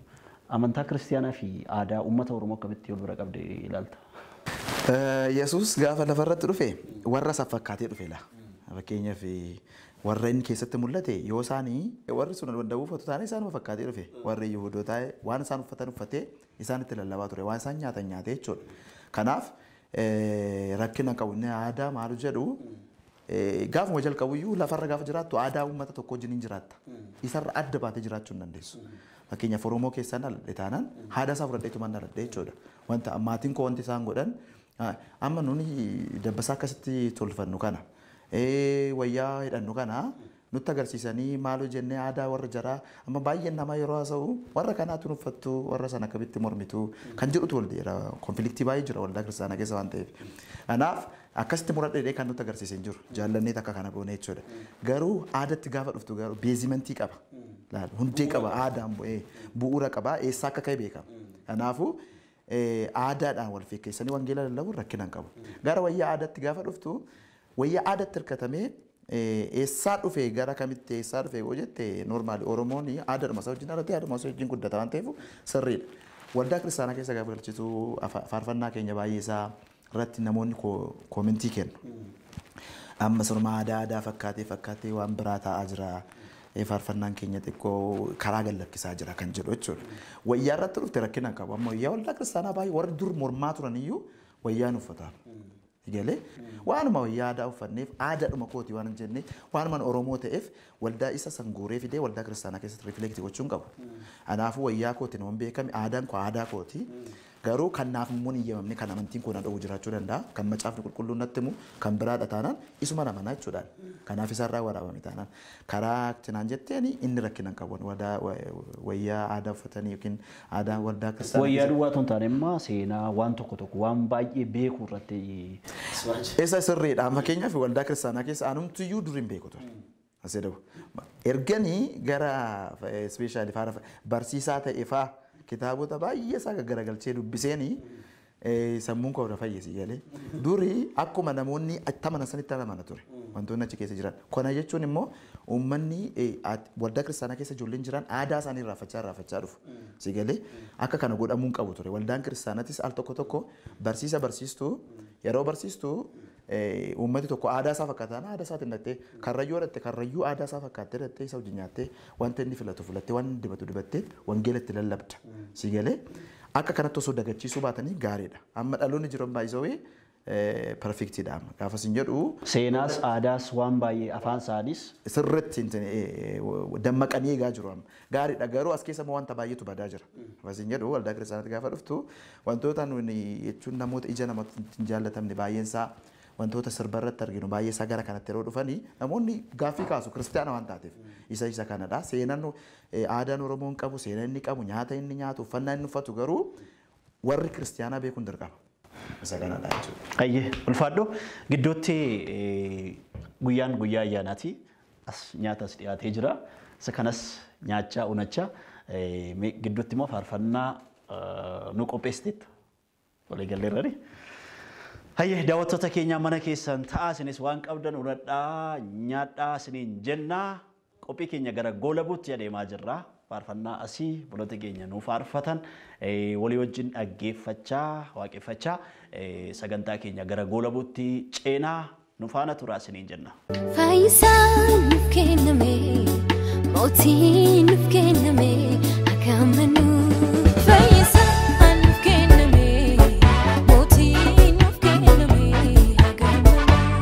Amantaa kiristaanaa fi aadaa uummata Oromoo akkamitti wal bira qabdee ilaalta? Yesuus gaafa lafarratti dhufe warra isa fakkaatee dhufe laa. Fakkeenyaaf warra inni keessatti mul'ate yoo isaanii warri sun wanta uffatu taane isaanuma fakkaatee dhufe warri Yihuudootaa waan isaan uffatan uffatee isaan itti lallabaa ture waan isaan nyaatan nyaatee jechuudha. Kanaaf rakkina qabu inni aadaa maal jedhu gaafuma jalqabuyyuu lafarra gaafa jiraattu aadaa uummata tokko wajjin hin jiraatta. Isarra adda baatee jiraachuu hin dandeessu. Fakkeenyaaf Oromoo keessaan dhaladhe taanaan aadaa isaa fudhadheetumaan dhaladhe jechuudha. Wanta maatiin koo wanti isaan godhan amma nuni dabbasaa akkasitti tolfannu kana wayyaa hidhannu kana nutti agarsiisanii maaloo jennee aadaa warra jaraa amma baay'een namaa yeroo haasa'u warra kanaatu uffattu warra sana akkamitti mormitu kan jedhutu wal jira konfliktii baay'ee jira waldaa kiristaanaa keessa waan ta'eef. Kanaaf akkasitti muradhee kan nutti agarsiisan jiru jaallannee takka kana goone jechuudha. Garuu aadaatti gaafa dhuftu garuu beezimentii qaba. Hundee qaba aadaan bu'ee bu'uura qaba eessaa akka ka'e beekama. Kanaafuu aadaadhaan wal fakkeessanii wangeela lallabuun rakkina hin qabu. Gara wayyaa aadaatti gaafa dhuftu wayyaa aadaatti hirkatamee eessaa dhufe gara kamitti eessaa dhufe yoo jette normaali Oromoon aadaadhuma isaa wajjin dhalatee aadaadhuma isaa wajjin guddata waan ta'eef sirriidha. Waldaa kiristaanaa keessa gaafa galchitu faarfannaa keenya baay'ee isaa irratti namoonni koomentii kennu. Amma sirma aadaa aadaa fakkaatee fakkaatee waan biraa ta'aa jira. Faarfannaan keenya xiqqoo karaa gallakkisaa jira kan jedhu jechuudha. Wayyaa irratti dhufte rakkina qabu. Amma wayyaa waldaa kiristaanaa baay'ee warri dur mormaa turan iyyuu wayyaan uffataaf. Galee waanuma wayyaa aadaa uffanneef aadaadhuma kooti waan hin jenne waanuma Oromoo ta'eef waldaa isa sanguuree fidee waldaa kiristaanaa keessatti rifleekti gochuu hin qabu. Kanaafuu wayyaa kootiin waan beekame aadaan koo aadaa kooti. Garuu kan naaf immoo hin eeyyamamne kan amantiin koo na dhowwu jiraachuu danda'a. Kan macaafni qulqulluun natti himu kan biraadha taanaan isuma nama jechuudhaan. Kanaaf isarraa waraabame taanaan karaa cinaan jetteen inni rakkina hin qabu. Wayyaa aadaa uffatanii yookiin aadaa waldaa kiristaanaa. Wayyaa duwwaa otoo hin taane immoo seenaa waan tokko tokko waan baay'ee beekuu irratti. Isa sirriidha. Fakkeenyaaf waldaa kiristaanaa keessa anumtiyyuu dur hin beeku ture. Asii dhabu. Erganii gara ispeeshaalii faana barsiisaa ta'e fa'aa kitaabota baay'ee isaa gaggaragalchee dubbiseenii sammuun koo irra fayyisi galee. Duri akkuma namoonni itti amanan sanitti amana ture wantoonni achi keessa jiran. Kana jechuun immoo uummanni waldaa kiristaanaa keessa ijoolleen jiran aadaa isaanii irraanfachaa irraanfachaa dhufu. Si galee akka kana godhamuu hin qabu ture. Waldaan kiristaanaatis al tokko tokko barsiisa barsiistuu yeroo barsiistuu uummati tokko aadaa isaa fakkaataan aadaa isaatiin dhattee karrayyuu dhatte karrayyuu aadaa isaa fakkaattee dhattee isa wajjin nyaattee wanta inni filatu filattee waan inni dibatu dibattee wangeela itti lallabda. Si galee akka kanatti osoo dagachiisuu baatanii gaariidha. Amma dhaloonni jiran baay'isawee perfektiidha amma. Gaafa isin jedhu Seenaas aadaas waan baay'ee afaan isaaniis sirriitti dammaqanii eegaa jiru amma. Gaariidha garuu as keessa immoo wanta baay'eetu badaa jira. Gaafa isin jedhu waldaa kiristaanaatti gaafa dhuftu wantoota nuni jechuun namoota ija namatti hin jaallatamne baay'een isaa wantoota sirba irratti arginu baay'ee isaa gara kanatti yeroo dhufanii namoonni gaaffii kaasu kiristaana waan taateef isa isa kanadha. Seenaan aadaan Oromoon qabu, seenaan inni qabu, nyaata inni nyaatu, uffannaa inni uffatu garuu warri kiristaanaa beekuun dirqama. Isa kanadha jechuudha. Ayyee ulfaadho gidduutti guyyaan guyyaa ayyaanaati. As nyaatas dhiyaatee jira. Isa kanas nyaachaa unachaa gidduutti immoo faarfannaa nu qopheessiteetta. Walii galleerrani. Hayyee daawwattoota keenya mana keessan ta'aa isinis waan qabdan unadhaa nyaadhaa isiniin jennaa qophii keenya gara goolabuutti adeemaa jirra. Faarfannaa asii buloota keenya nu faarfatan walii wajjin dhaggeeffachaa waaqeffachaa sagantaa keenya gara goolabuutti ceenaa nu faana turaa isiniin jenna. Fayyisaan nuuf kenname, mootiin nuuf kenname, akka amannu. Fayyisaan nuuf kenname, mootiin nuuf kenname, akka amannu.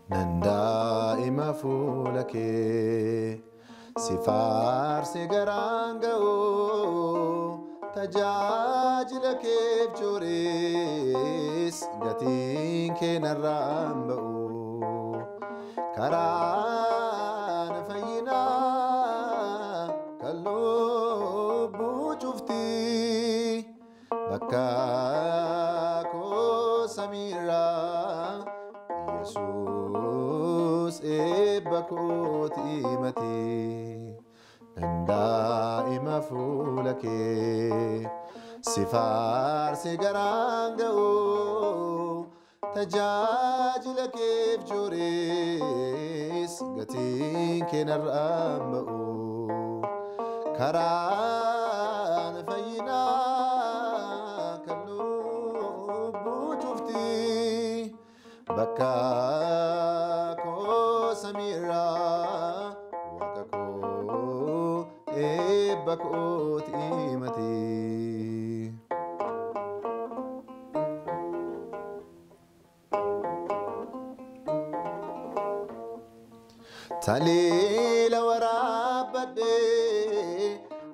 Nan daa'ima fuula kee si faarse garaan ga'u tajaajila keef joores gatiin kee narraan ba'u karaan fayyinaa kan lubbuu cufti bakka koo samiirraa Yesuus eebba kooti mati nan daa'ima fuula kee si faarse garaan ga'u tajaajila keef joores gatiin kee narraan ba'u karaan fayyinaa kan lubbuu cufti bakka koo samiirraa waaqa koo eebba kooti mati. Taliila waraabbadhee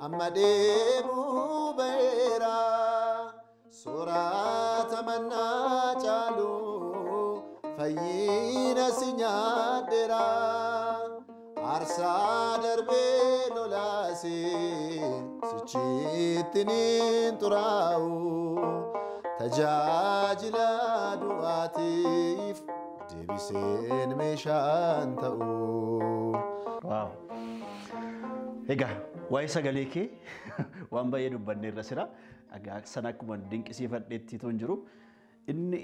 amma deemuu ba'eera soorata mannaa caalu fayyina si nyaadheera aarsaa darbee lolaasee sichitti niin xuraa'u tajaajila du'aatiif deebiseen meeshaan ta'u. Waaw. Egaa waa'ee sagalee kee waan baay'ee dubbanneerra sira. Egaa sana akkuma dinqisiifadheetti toon jiru. Inni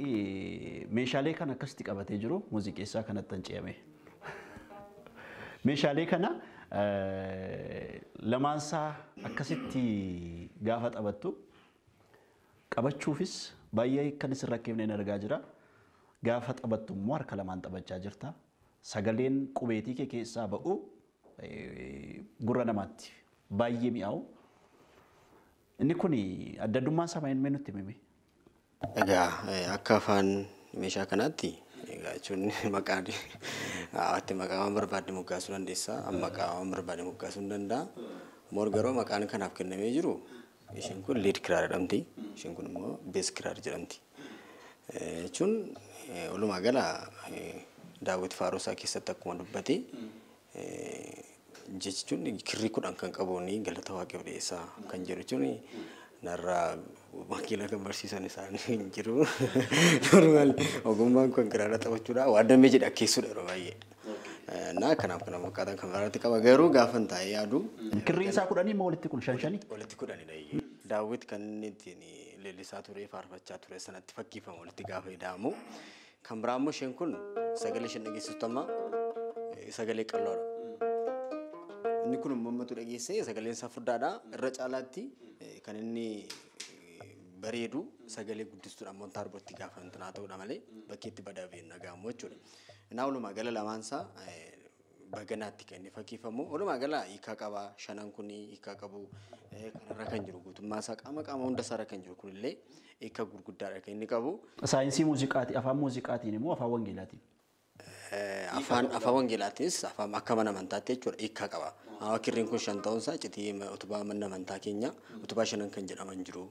meeshaalee kana akkasitti qabatee jiru muuziqeessaa kanatti hin ce'ame. Meeshaalee kana lamaansaa akkasitti gaafa taphattu qabachuufis baay'ee kan isin rakkeefne argaa jira. Gaafa taphattu immoo harka lamaan taphachaa jirta. Sagaleen qubeetii kee keessaa ba'u gurra namaatti baay'ee mi'aawu. Inni kun adda addummaan isaa maal nutti himame? Egaa akka afaan meeshaa kanaatti egaa jechuun maqaan ati maqaa waan barbaadde moggaasuu dandeessa. Maqaa waan barbaadde moggaasuu hin danda'a. Moor garuu maqaan kanaaf kennamee jiru isheen kun lead kiraar jedhamti. Isheen kun immoo bass kiraar jedhamti. Jechuun walumaa gala Daawit Faarusaa keessatti akkuma dubbate jechuun kirrii 10 kan qabuun galata Waaqayyoof dhiyeessaa kan jedhu jechuun narraa wakiila kan barsiisan isaanii hin jiru. Normaal ogummaan kun kiraara taphachuudha. Waan damee jedhe akkeessuudha yeroo baay'ee. Naa kanaaf kana fakkaatan kan biraatti qaba garuu gaafa hin taa'ee yaadu. Kirriin isaa 10 immoo walitti kun 5 Walitti 10dha. Daawit kan inni ittiin leellisaa ture faarfachaa ture sanatti fakkiifama walitti gaafa ida'amu. Kan biraa immoo isheen kun sagalee isheen dhageessistu amma sagalee qal'oodha. Inni kun immoo ammatu dhageessee sagaleen isaa furdaadha. Irra caalaatti kan inni bareedu sagalee guddistuudha montaarbootti gaafa intinaa ta'uudha malee bakkeetti badaa ba'een dhaga'amu jechuudha. Innaa walumaa gala lamaansaa baganaatti kan inni fakkiifamu. Walumaa gala hiikaa qaba. Shanan kun hiikaa qabu. Kanarra kan jiru guutummaa isaa qaama qaama hunda isaarra kan jiru kunillee hiikaa gurguddaadha kan inni qabu. Saayinsii muuziqaatii afaan muuziqaatiin immoo afaan wangeelaatiin. Afaan wangeelaatiinis afaan akka mana amantaatti jechuudha hiikaa qaba. Amma kirriin kun 5 ta'uunsaa iccitii utubaa mana amantaa keenya utubaa 5 kan jedhaman jiru.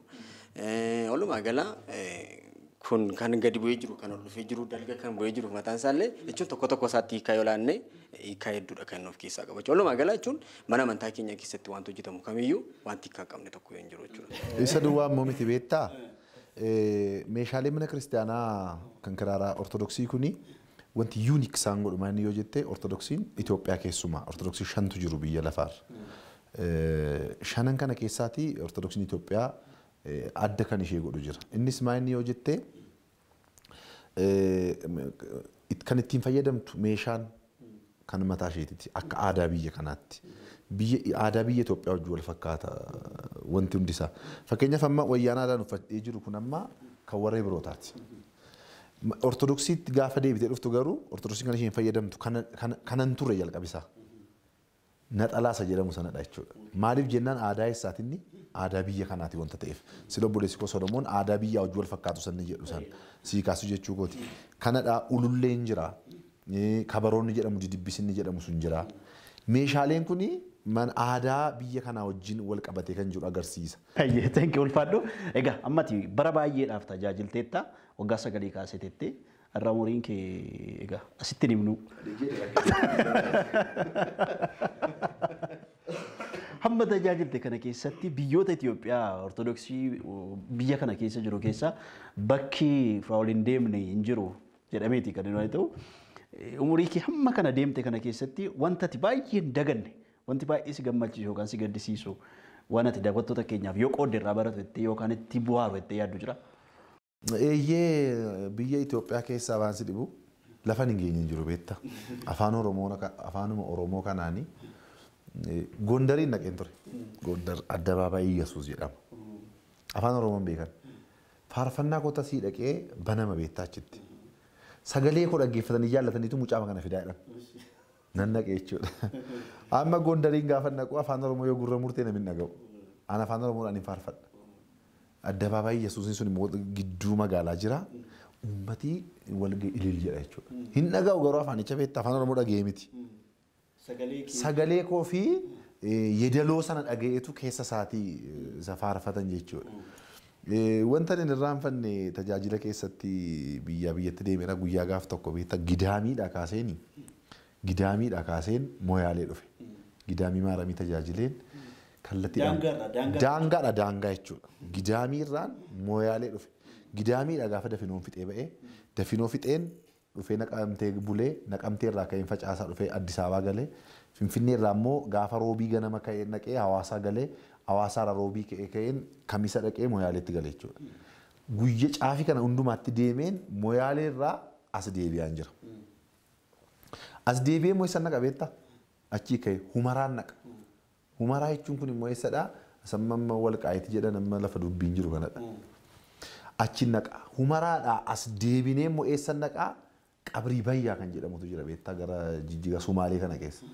Walumaa gala kun kan gadi bu'ee jiru kan ol dhufee jiru dalga kan bu'ee jiru mataan isaallee jechuun tokko tokko isaatti hiikaa yoo laanne hiikaa hedduudha kan inni of keessaa qabu. Walumaa gala jechuun mana amantaa keenya keessatti wanti hojjetamu kamiyyuu wanti hiikaa hin qabne tokko hin jiru jechuudha. Isa duwwaa immoo miti beektaa meeshaalee mana kiristaanaa kan kiraaraa Ortodoksii kuni wanti yuunik isaan godhu maal yoo jette Ortodoksiin Itoophiyaa keessumaa Ortodoksii 5tu jiru biyya lafaarra. 5 kana keessaatii Ortodoksiin Itoophiyaa adda kan ishee godhu jira. Innis maal yoo jette kan ittiin fayyadamtu meeshaan kan mataa isheetiiti akka aadaa biyya kanaatti. Biyya aadaa biyya Itoophiyaa wajjin wal fakkaata wanti hundisaa. Fakkeenyaaf amma wayyaan aadaan uffadhee jiru kun amma kan warra Ibrootaati. Ortodoksiitti gaafa deebitee dhuftu garuu Ortodoksiin kan isheen fayyadamtu kanan ture jalqabisaa. Naxalaa isa jedhamu sanadha jechuudha. Maaliif jennaan aadaa eessaati inni aadaa biyya kanaati wanta ta'eef. Sila obboleessi koo Solomoon aadaa biyyaa wajjin wal fakkaatu sanni jedhu san sii kaasu jechuu kooti. Kanadhaa ululleen jira. Kabaroonni jedhamu didibbisinni jedhamu sun jira. Meeshaaleen kuni man aadaa biyya kanaa wajjin wal qabatee kan jiru agarsiisa. Hayyee, thank you ulfaadhu. Egaa ammati bara baay'eedhaaf tajaajilteetta waggaa 9 kaasetetti har'a umuriin kee egaa asitti himnu. Hamma tajaajilte kana keessatti biyyoota Itoophiyaa Ortodoksii biyya kana keessa jiru keessa bakki Firaa'ol hin deemne hin jiru jedhameeti kan inni ta'u. Umurii kee hamma kana deemte kana keessatti wanta ati baay'ee hin daganne, wanti baay'ee si gammachiisu yookaan si gaddisiisu waan ati daawwattoota keenyaaf yoo qoodde irraa baratu jettee yookaan itti bu'aaru jettee yaaddu jira? Eeyyee, biyya Itoophiyaa keessaa waan si dhibu lafa hin geenye hin jiru beekta. Afaan Oromoo afaanuma Oromoo kanaani Gondariin dhaqeen ture. Gondar addabaabaayii Yesuus jedhama. Afaan Oromoon beekan. Faarfannaa koo tasii dhaqee banama beektaa achitti. Sagalee koo dhaggeeffatanii jaallataniitu mucaa kana fidaa jedhan. Nan dhaqee jechuudha. Amma Gondariin gaafa naqu afaan Oromoo yoo gurra murtee namni hin dhaga'u. Ani afaan Oromoodhaan hin faarfadha. Addabaabaayii Yesuusin sun immoo gidduu magaalaa jira. Uummati wal ilil jedha jechuudha. Hin dhaga'u garuu afaanicha beektaa afaan Oromoo dhaga'ee miti. Sagalee koo fi yeedaloo sana dhaga'eetu keessa isaatii isa faarfatan jechuudha. Wanta inni irraanfanne tajaajila keessatti biyyaa biyyatti deemeera guyyaa gaaf tokko beektaa gidaamiidha kaaseeni. Gidaamiidha kaaseen Moyaalee dhufe. Gidaamii maaramii tajaajileen kallattiidhaan. Daangaadha daangaa jechuudha. Gidaamiirraan Moyaalee dhufe. Gidaamiidha gaafa dafinoon fixee ba'ee dafinoo fixeen dhufee naqamtee bulee naqamtee irraa ka'een facaasaa dhufee Addis Ababaa galee Finfinnee irraa immoo gaafa roobii ganama ka'ee naqee Hawaasaa galee Hawaasaarra roobii ka'ee ka'een kamisa dhaqee Moyaaleetti galee jechuudha. Guyya caafii kana hundumaatti deemeen Moyaalee irraa as deebi'aan jira. As deebi'ee immoo eessa naqa beektaa? Achii ka'ee Humaraan naqa. Humaraa jechuun kun immoo eessadhaa? Asamma walqaayitii jedhan amma lafa dubbiin jiru kanadha. Achi naqa. Humaraadhaa as deebinee immoo eessa naqaa? Qabrii Bayyaa kan jedhamutu jira beektaa gara Jijjiga Sumaalee kana keessa.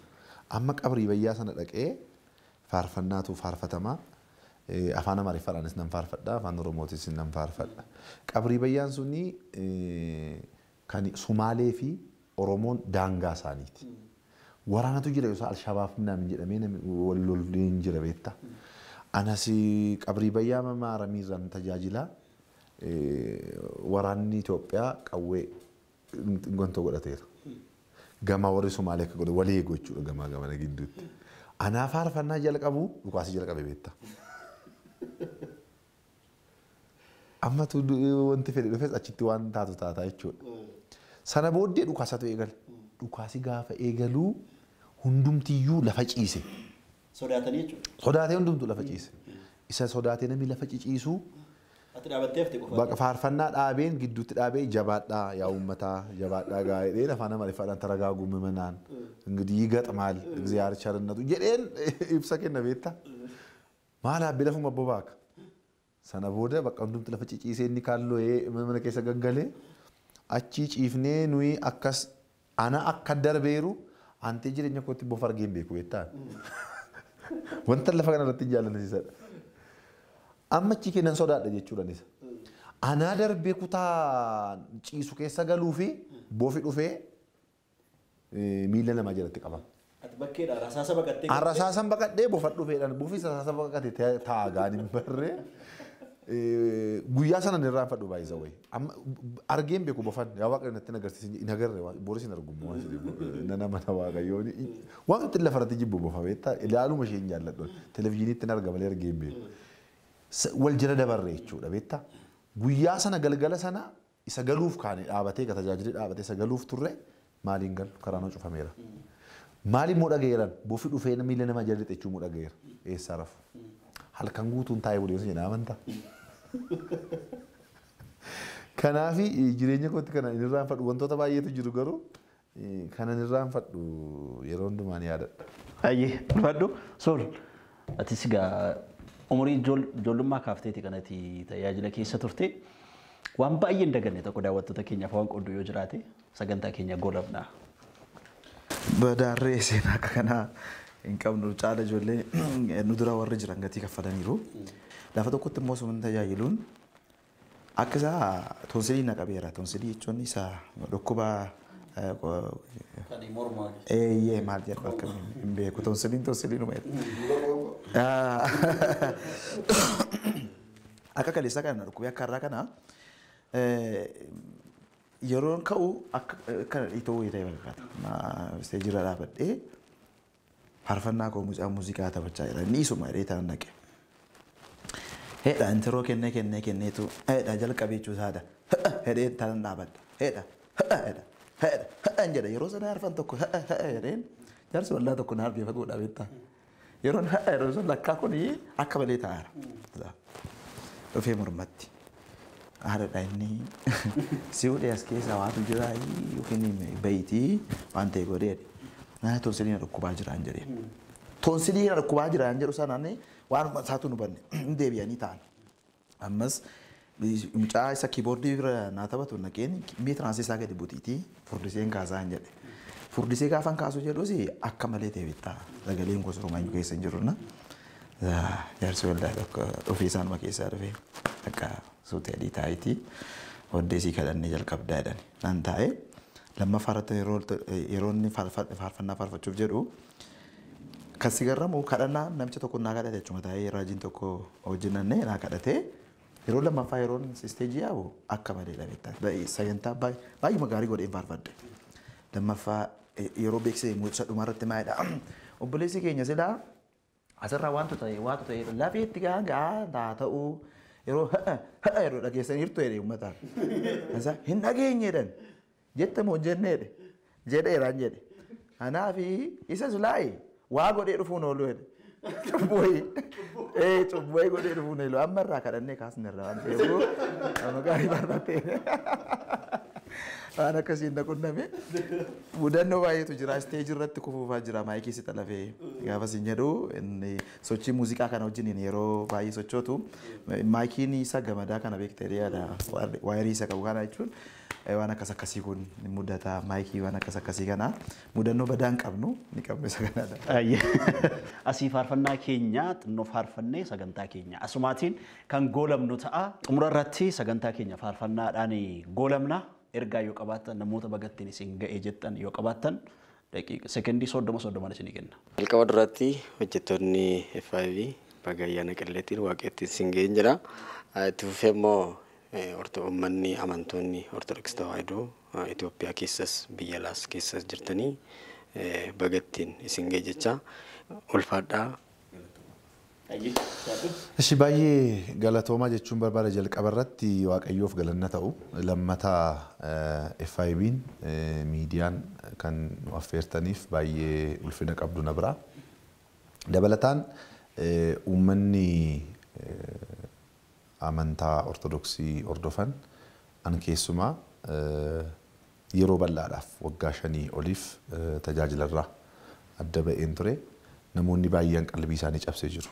Amma Qabrii Bayyaa sana dhaqee faarfannaatu faarfatamaa. Afaan Amaariffaadhaanis nan faarfadha, afaan Oromootis nan faarfadha. Qabrii Bayyaan suni kan Sumaalee fi Oromoon daangaa isaaniiti. Waraanatu jira yoo Alshabaab namni jedhamee namni wal loluun jira beektaa. Anas Qabrii Bayyaa maaramiirraan tajaajila waraanni Itoophiyaa qawwee gontoo godhateera. Gama warri Sumaalee akka godhu walii eegu jechuudha gamaa gamana gidduutti. Anaa faarfannaa jalqabu dhukaasii jalqabe beektaa. Amma wanti fedhe dhufes achitti waan taatu taataa jechuudha. Sana booddee dhukaasatu eegale. Dhukaasi gaafa eegaluu hundumtiyyuu lafa ciise. Sodaatanii jechuudha. Sodaatee hundumtuu lafa ciise. Isa sodaatee namni lafa ciciisu Ati dhaabattee hafte qofa. Bakka faarfannaa dhaabeen gidduutti dhaabee jabaadhaa yaa uummataa jabaadhaa gaa'edheen afaan Amaariffaadhaan taragaaguu mimanaan እንግዲህ ይገጥማል እግዚአብሔር ቸርነቱ jedheen ibsa kenna beektaa. Maal haabbi lafuma bobaaka. Sana booda bakka hundumti lafa ciciisee inni kaalloo'ee mana keessa gaggalee achii ciifnee nuyi akkas ana akka darbeeru antee jireenya kootti bofa argee hin beeku beektaa. Wanta lafa kanarratti hin jaallanisiisadha. Amma achi kennan sodaadha jechuudha isa. Anaa darbee kutaa ciisu keessa galuu fi bofi dhufee miila namaa jalatti qabama. Ati bakkeedha rasaasa baqattee. Rasaasan baqadhee bofa dhufeedhaan bofi rasaasa baqate taa'a gaan hin barree. Guyyaa sana hin irraanfadhu baay'isa wayi. Amma argeen beeku bofan yaa waaqayyo natti agarsiisin hin agarre boris hin argummoo nana mana waaqayyoon waan itti lafarratti jibbu bofa beektaa ilaaluma ishee hin jaalladhu televizyiiniitti hin arga malee argeen beeku. Wal jala dabarre jechuudha beektaa. Guyyaa sana galgala sana isa galuuf kaane dhaabatee ka tajaajilli dhaabatee isa galuuf turre maaliin galu karaan cufameera. Maaliin moo dhagayeeran bofi dhufee miila namaa jala lixechuu moo dhagayeera eessaa rafu. Halkan guutuun taa'ee bulee osoo jedhaa amantaa. Kanaafi jireenya kootti kana hin irraanfadhu wantoota baay'eetu jiru garuu kana hin irraanfadhu yeroo hundumaa ni yaadadha. Hayyee ulfaadhu Sool atis egaa umurii ijoollummaa kaafteeti kanatti tajaajila keessa turte waan baay'ee hin daganne tokko daawwattoota keenyaaf waan qooddu yoo jiraate sagantaa keenya goolabna. Badaarree seenaa akka kanaa hin qabnu caala ijoollee nu dura warri jiran gatii kaffalaniiru. Lafa tokkotti immoo osoo hin tajaajiluun akka isaa toonsilii na qabeera. Toonsilii jechuun isa dhukkuba Eeyyee maal jedhu akka hin beeku tonsiliin tonsiliinuma jedhu. Akka kaleessaa kana na dhukkubee akka har'aa kana yeroon ka'u akka kana dhiitoo wayii ta'e fakkaata. Isteejirra dhaabadhee faarfannaa koo mucaa muuziqaa taphachaa jira. Inni isuma jedhee tanan dhaqe. Hedha intiroo kennee kennee kenneetu hedha jalqabee jechuu isaadha. Hedhee tanan dhaabadha. Hedha hedha hedha jedha yeroo sana arfan tokko jedheen jaarsi wallaa tokko na argee fagoo dhaabetta. Yeroon yeroo sun lakkaa kun akka malee taa'aara. Dhufee mormatti. Haadha inni si hudhee as keessa waatu jira yookiin bayitii waan ta'e godhee naa tonsilii na dhukkubaa jiraan jedheen. Tonsilii na dhukkubaa jiraan jedhu sanaan waan isaatu nu banne hin deebi'anii ta'an. Ammas mucaa isa kiiboordii bira naa taphatu naqeen mee tiraansii gadi butiitii furdiseen kaasaa hin jedhe. Furdisee gaafan kaasu jedhus akka malee ta'e bittaa sagaleen gosa romaayyuu keessa hin jirru na. Jaarsi waldaa tokko dhufee isaanuma keessaa dhufee akka suutee adii taayitii hoddeesii kadhannee jalqabdaa jedhani. Nan taa'e lammaffaa irratti yeroo inni faarfannaa faarfachuuf jedhu kan si garramu kadhannaa namicha tokko naa kadhate achuma taa'ee raajiin tokko hojjennee naa kadhate yeroo lammaffaa yeroon isteejii yaa'u akka malee dhabeetta. Sagantaa baay'uma gaarii godheen faarfadhe. Lammaffaa yeroo beeksise mul'isa dhumarratti maalidha? Obboleessi keenya silaa asirraa wantu ta'e waatu ta'e lafeetti gaa haa ta'u yeroo yeroo dhageessaniirtu jedhe uummataan. Isa hin dhageenye jedhan jette moo jenne jedhe jedheeraan jedhe. Kanaafi isa silaayi waa godhee dhufuun oolu jedhe. Cubbuwayii cubbuwayii godhee dhufuun oolu amma irraa kadhannee kaasne irraa waan ta'eef amma gaarii barbaadde. Waan akkasiin na qunname mudannoo baay'eetu jira isteejii irratti kufuufaa jira maayikii si xalafee gaafa siin jedhu inni sochii muuziqaa kana wajjin yeroo baay'ee sochootu maayikiin isa gamadaa kana beektee yaada waayirii isa qabu kana jechuun waan akkas akkasii kun ni mudata maayikii waan akkas akkasii kana mudannoo badaa hin qabnu ni qabnu isa kanadha. Asii faarfannaa keenya xinnoo faarfannee sagantaa keenya asumaatiin kan goolamnu ta'a. Xumura irratti sagantaa keenya faarfannaadhaan goolamna. Ergaa yoo qabaattan namoota bagattiin isin ga'ee jettan yoo qabaattan sekendii 30 isinii kenna. Jalqaba duratti hojjettoonni FIB baga ayyaana qilleetiin waaqeettiin isin ga'een jira. Itti fufee immoo uummanni amantoonni Ortodoksii Tawaahidoo Itoophiyaa keessas biyya alaas keessas jirtanii bagattiin isin ga'e jecha ulfaadhaa. Ishi baay'ee galatoomaa jechuun barbaada jalqaba irratti Waaqayyoof galanna ta'u lammataa FIB'n miidiyaan kan nu affeertaniif baay'ee ulfina qabdu na bira. Dabalataan uummanni amantaa Ortodoksii hordofan an keessumaa yeroo bal'aadhaaf waggaa 5 oliif tajaajilarraa adda ba'een ture. Namoonni baay'een qalbii isaanii cabsee jiru.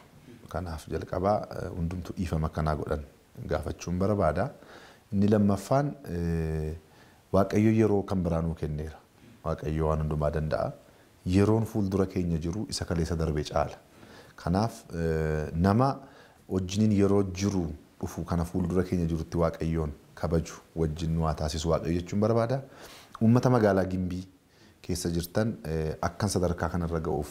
Kanaaf jalqabaa hundumtuu dhiifama akkanaa godhan gaafachuun barbaada. Inni lammaffaan Waaqayyo yeroo kan biraa nuu kenneera. Waaqayyo waan hundumaa danda'a. Yeroon fuuldura keenya jiru isa kaleessa darbee caala. Kanaaf nama wajjiniin yeroo jiru dhufu kana fuuldura keenya jirutti Waaqayyoon kabaju wajjin nu haa taasisu Waaqayyo jechuun barbaada. Uummata magaalaa Gimbii keessa jirtan akkan sadarkaa kanarra ga'uuf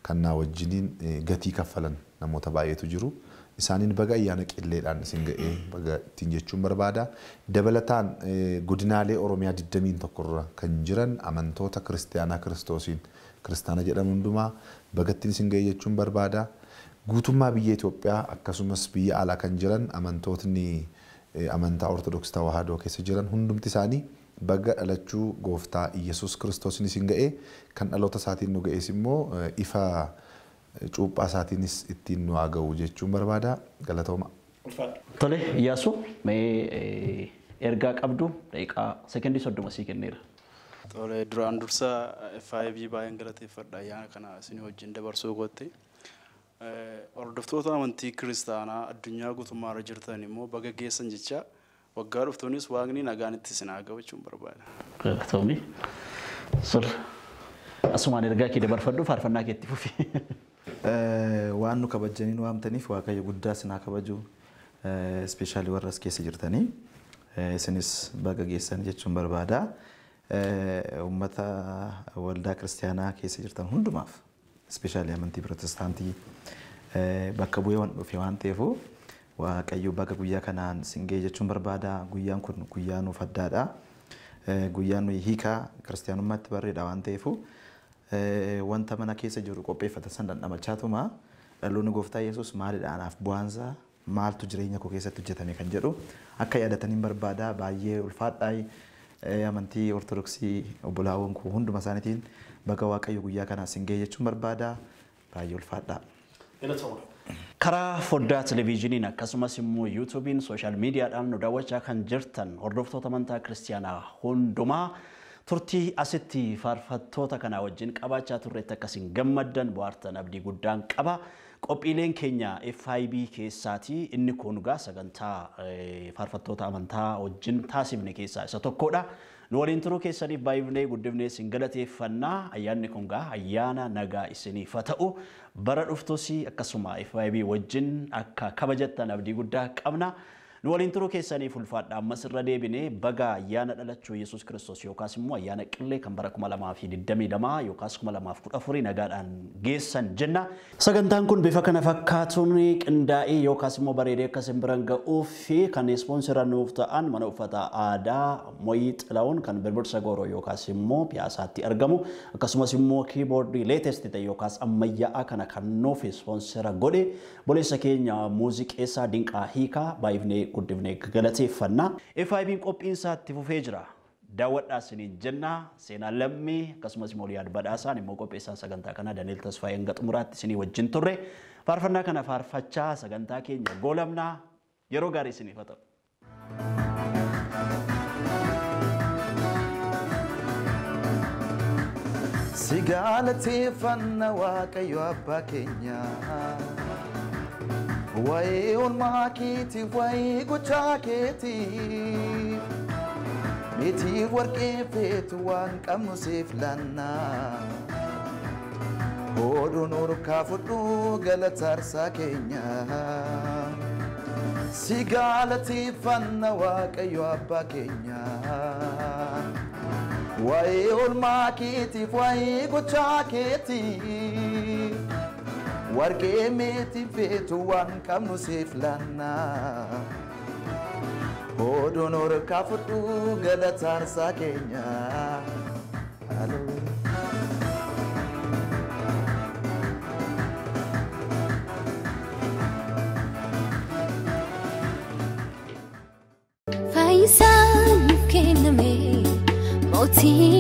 kan naa wajjiniin gatii kaffalan namoota baay'eetu jiru. Isaaniin baga ayyaana qilleedhaan isin ga'ee baga ittiin jechuun barbaada. Dabalataan godinaalee Oromiyaa 21 irra kan jiran amantoota kiristaanaa Kiristoosiin kiristaana jedhamu hundumaa baga ittiin isin ga'ee jechuun barbaada. Guutummaa biyya Itoophiyaa akkasumas biyya alaa kan jiran amantootni amantaa Ortodoksii Tawaahidoo keessa jiran hundumti isaanii baga dhalachuu gooftaa Iyyasuus Kiristoosiin isin ga'ee kan dhaloota isaatiin nu ga'es immoo ifa cuuphaa isaatiinis ittiin nu haa ga'u jechuun barbaada. Galatooma. Tole Iyyaasuu mee ergaa qabdu daqiiqaa sekendii 30 sii kenneera. Tole duraan dursa FIB baay'een galateeffadha ayyaana kana isin wajjin dabarsuu kootti. Hordoftoota amantii kiristaanaa addunyaa guutummaa irra jirtan immoo baga geessan jecha waggaa dhuftuunis waaqni nagaan itti isin haa ga'u jechuun barbaada. Galatoomii. Sol asumaan ergaa kee dabarfadhu faarfannaa keetti fufi. Waan nu kabajanii nu waamtaniif Waaqayyo guddaa isin haa kabaju. Ispeeshaalii warra as keessa jirtanii isinis baga geessan jechuun barbaada. Uummata waldaa kiristaanaa keessa jirtan hundumaaf ispeeshaalii amantii pirootestaantii bakka bu'ee waan dhufe waan ta'eef Waaqayyo baga guyyaa kanaan isin ga'e jechuun barbaada. Guyyaan kun guyyaa nuuf addaadha. Guyyaan nuyi hiikaa kiristaanummaatti barreedha waan ta'eef wanta mana keessa jiru qopheeffatan san dhandhamachaatuma dhaloonni gooftaa Yesuus maalidha anaaf bu'aansaa maaltu jireenya koo keessatti hojjetame kan jedhu akka yaadataniin barbaada. Baay'ee ulfaadhaa amantii ortodoksii obbolaawwan koo hunduma isaaniitiin baga Waaqayyo guyyaa kanaan isin ga'e jechuun barbaada. Baay'ee ulfaadhaa. Karaa foddaa televezyiiniin akkasumas immoo yuutuubiin sooshaal miidiyaadhaan nu daawwachaa kan jirtan hordoftoota amantaa kiristaanaa hundumaa turtii asitti faarfattoota kanaa wajjin qabaachaa turreetti akkasiin gammaddan bohaartan abdii guddaan qaba. Qophiileen keenya FIB keessaatii inni kun egaa sagantaa faarfattoota amantaa wajjin taasifne keessaa isa tokkodha. Nu waliin turuu keessaniif baay'ifnee guddifnee isin galateeffannaa. Ayyaanni kun egaa ayyaana nagaa isiniif haa ta'u. Bara dhuftus akkasuma FIB wajjin akka kabajattan abdii guddaa qabna. Nu waliin turuu keessaniif ulfaadha. Ammas irra deebinee baga ayyaana dhalachuu Yesuus Kiristoos yookaas immoo ayyaana qillee kan bara 2022 yookaas 2014 nagaadhaan geessan jenna. Sagantaan kun bifa kana fakkaatuun qindaa'ee yookaas immoo bareedee akka isin biraan ga'uuf fi kan ispoonsera nuuf ta'an mana uffata aadaa Moyii Xilahuun kan Birbirsa Gooroo yookaas immoo Piyaasaatti argamu akkasumas immoo kiiboordii leetest ta'e yookaas ammayyaa'aa kana kan nuuf ispoonsera godhe boleessa keenya muuziqeessaa Dinqaa Hiikaa baay'ifnee guddifnee galateeffannaa. FIB'n qophiin isaatti fufee jira. Daawwadhaa isiniin jenna. Seenaa Lammii akkasumas immoo Liyaad Badhaasaan immoo qopheessaan sagantaa kanaa Dani'eel Tasfaayee hanga xumuraatti isinii wajjin turre. Faarfannaa kana faarfachaa sagantaa keenya goolabnaa. Yeroo gaarii isiniif haa ta'u. Si galateeffanna Waaqayyo abbaa keenya. Waa'ee oolmaa keetiif, waa'ee gochaa keetiif, meetiif warqee feetu waan qabnu siif laanna. Oduun urkaa fudhu galata aarsaa keenya. Si galateeffanna Waaqayyo abbaa keenya. Waa'ee oolmaa keetiif, waa'ee gochaa keetiif, warqee meetii feetu waan qabnu siif laanna. Oduun urkaa fudhu galata aarsaa keenya. Fayyisaan nuuf kenname, mootiin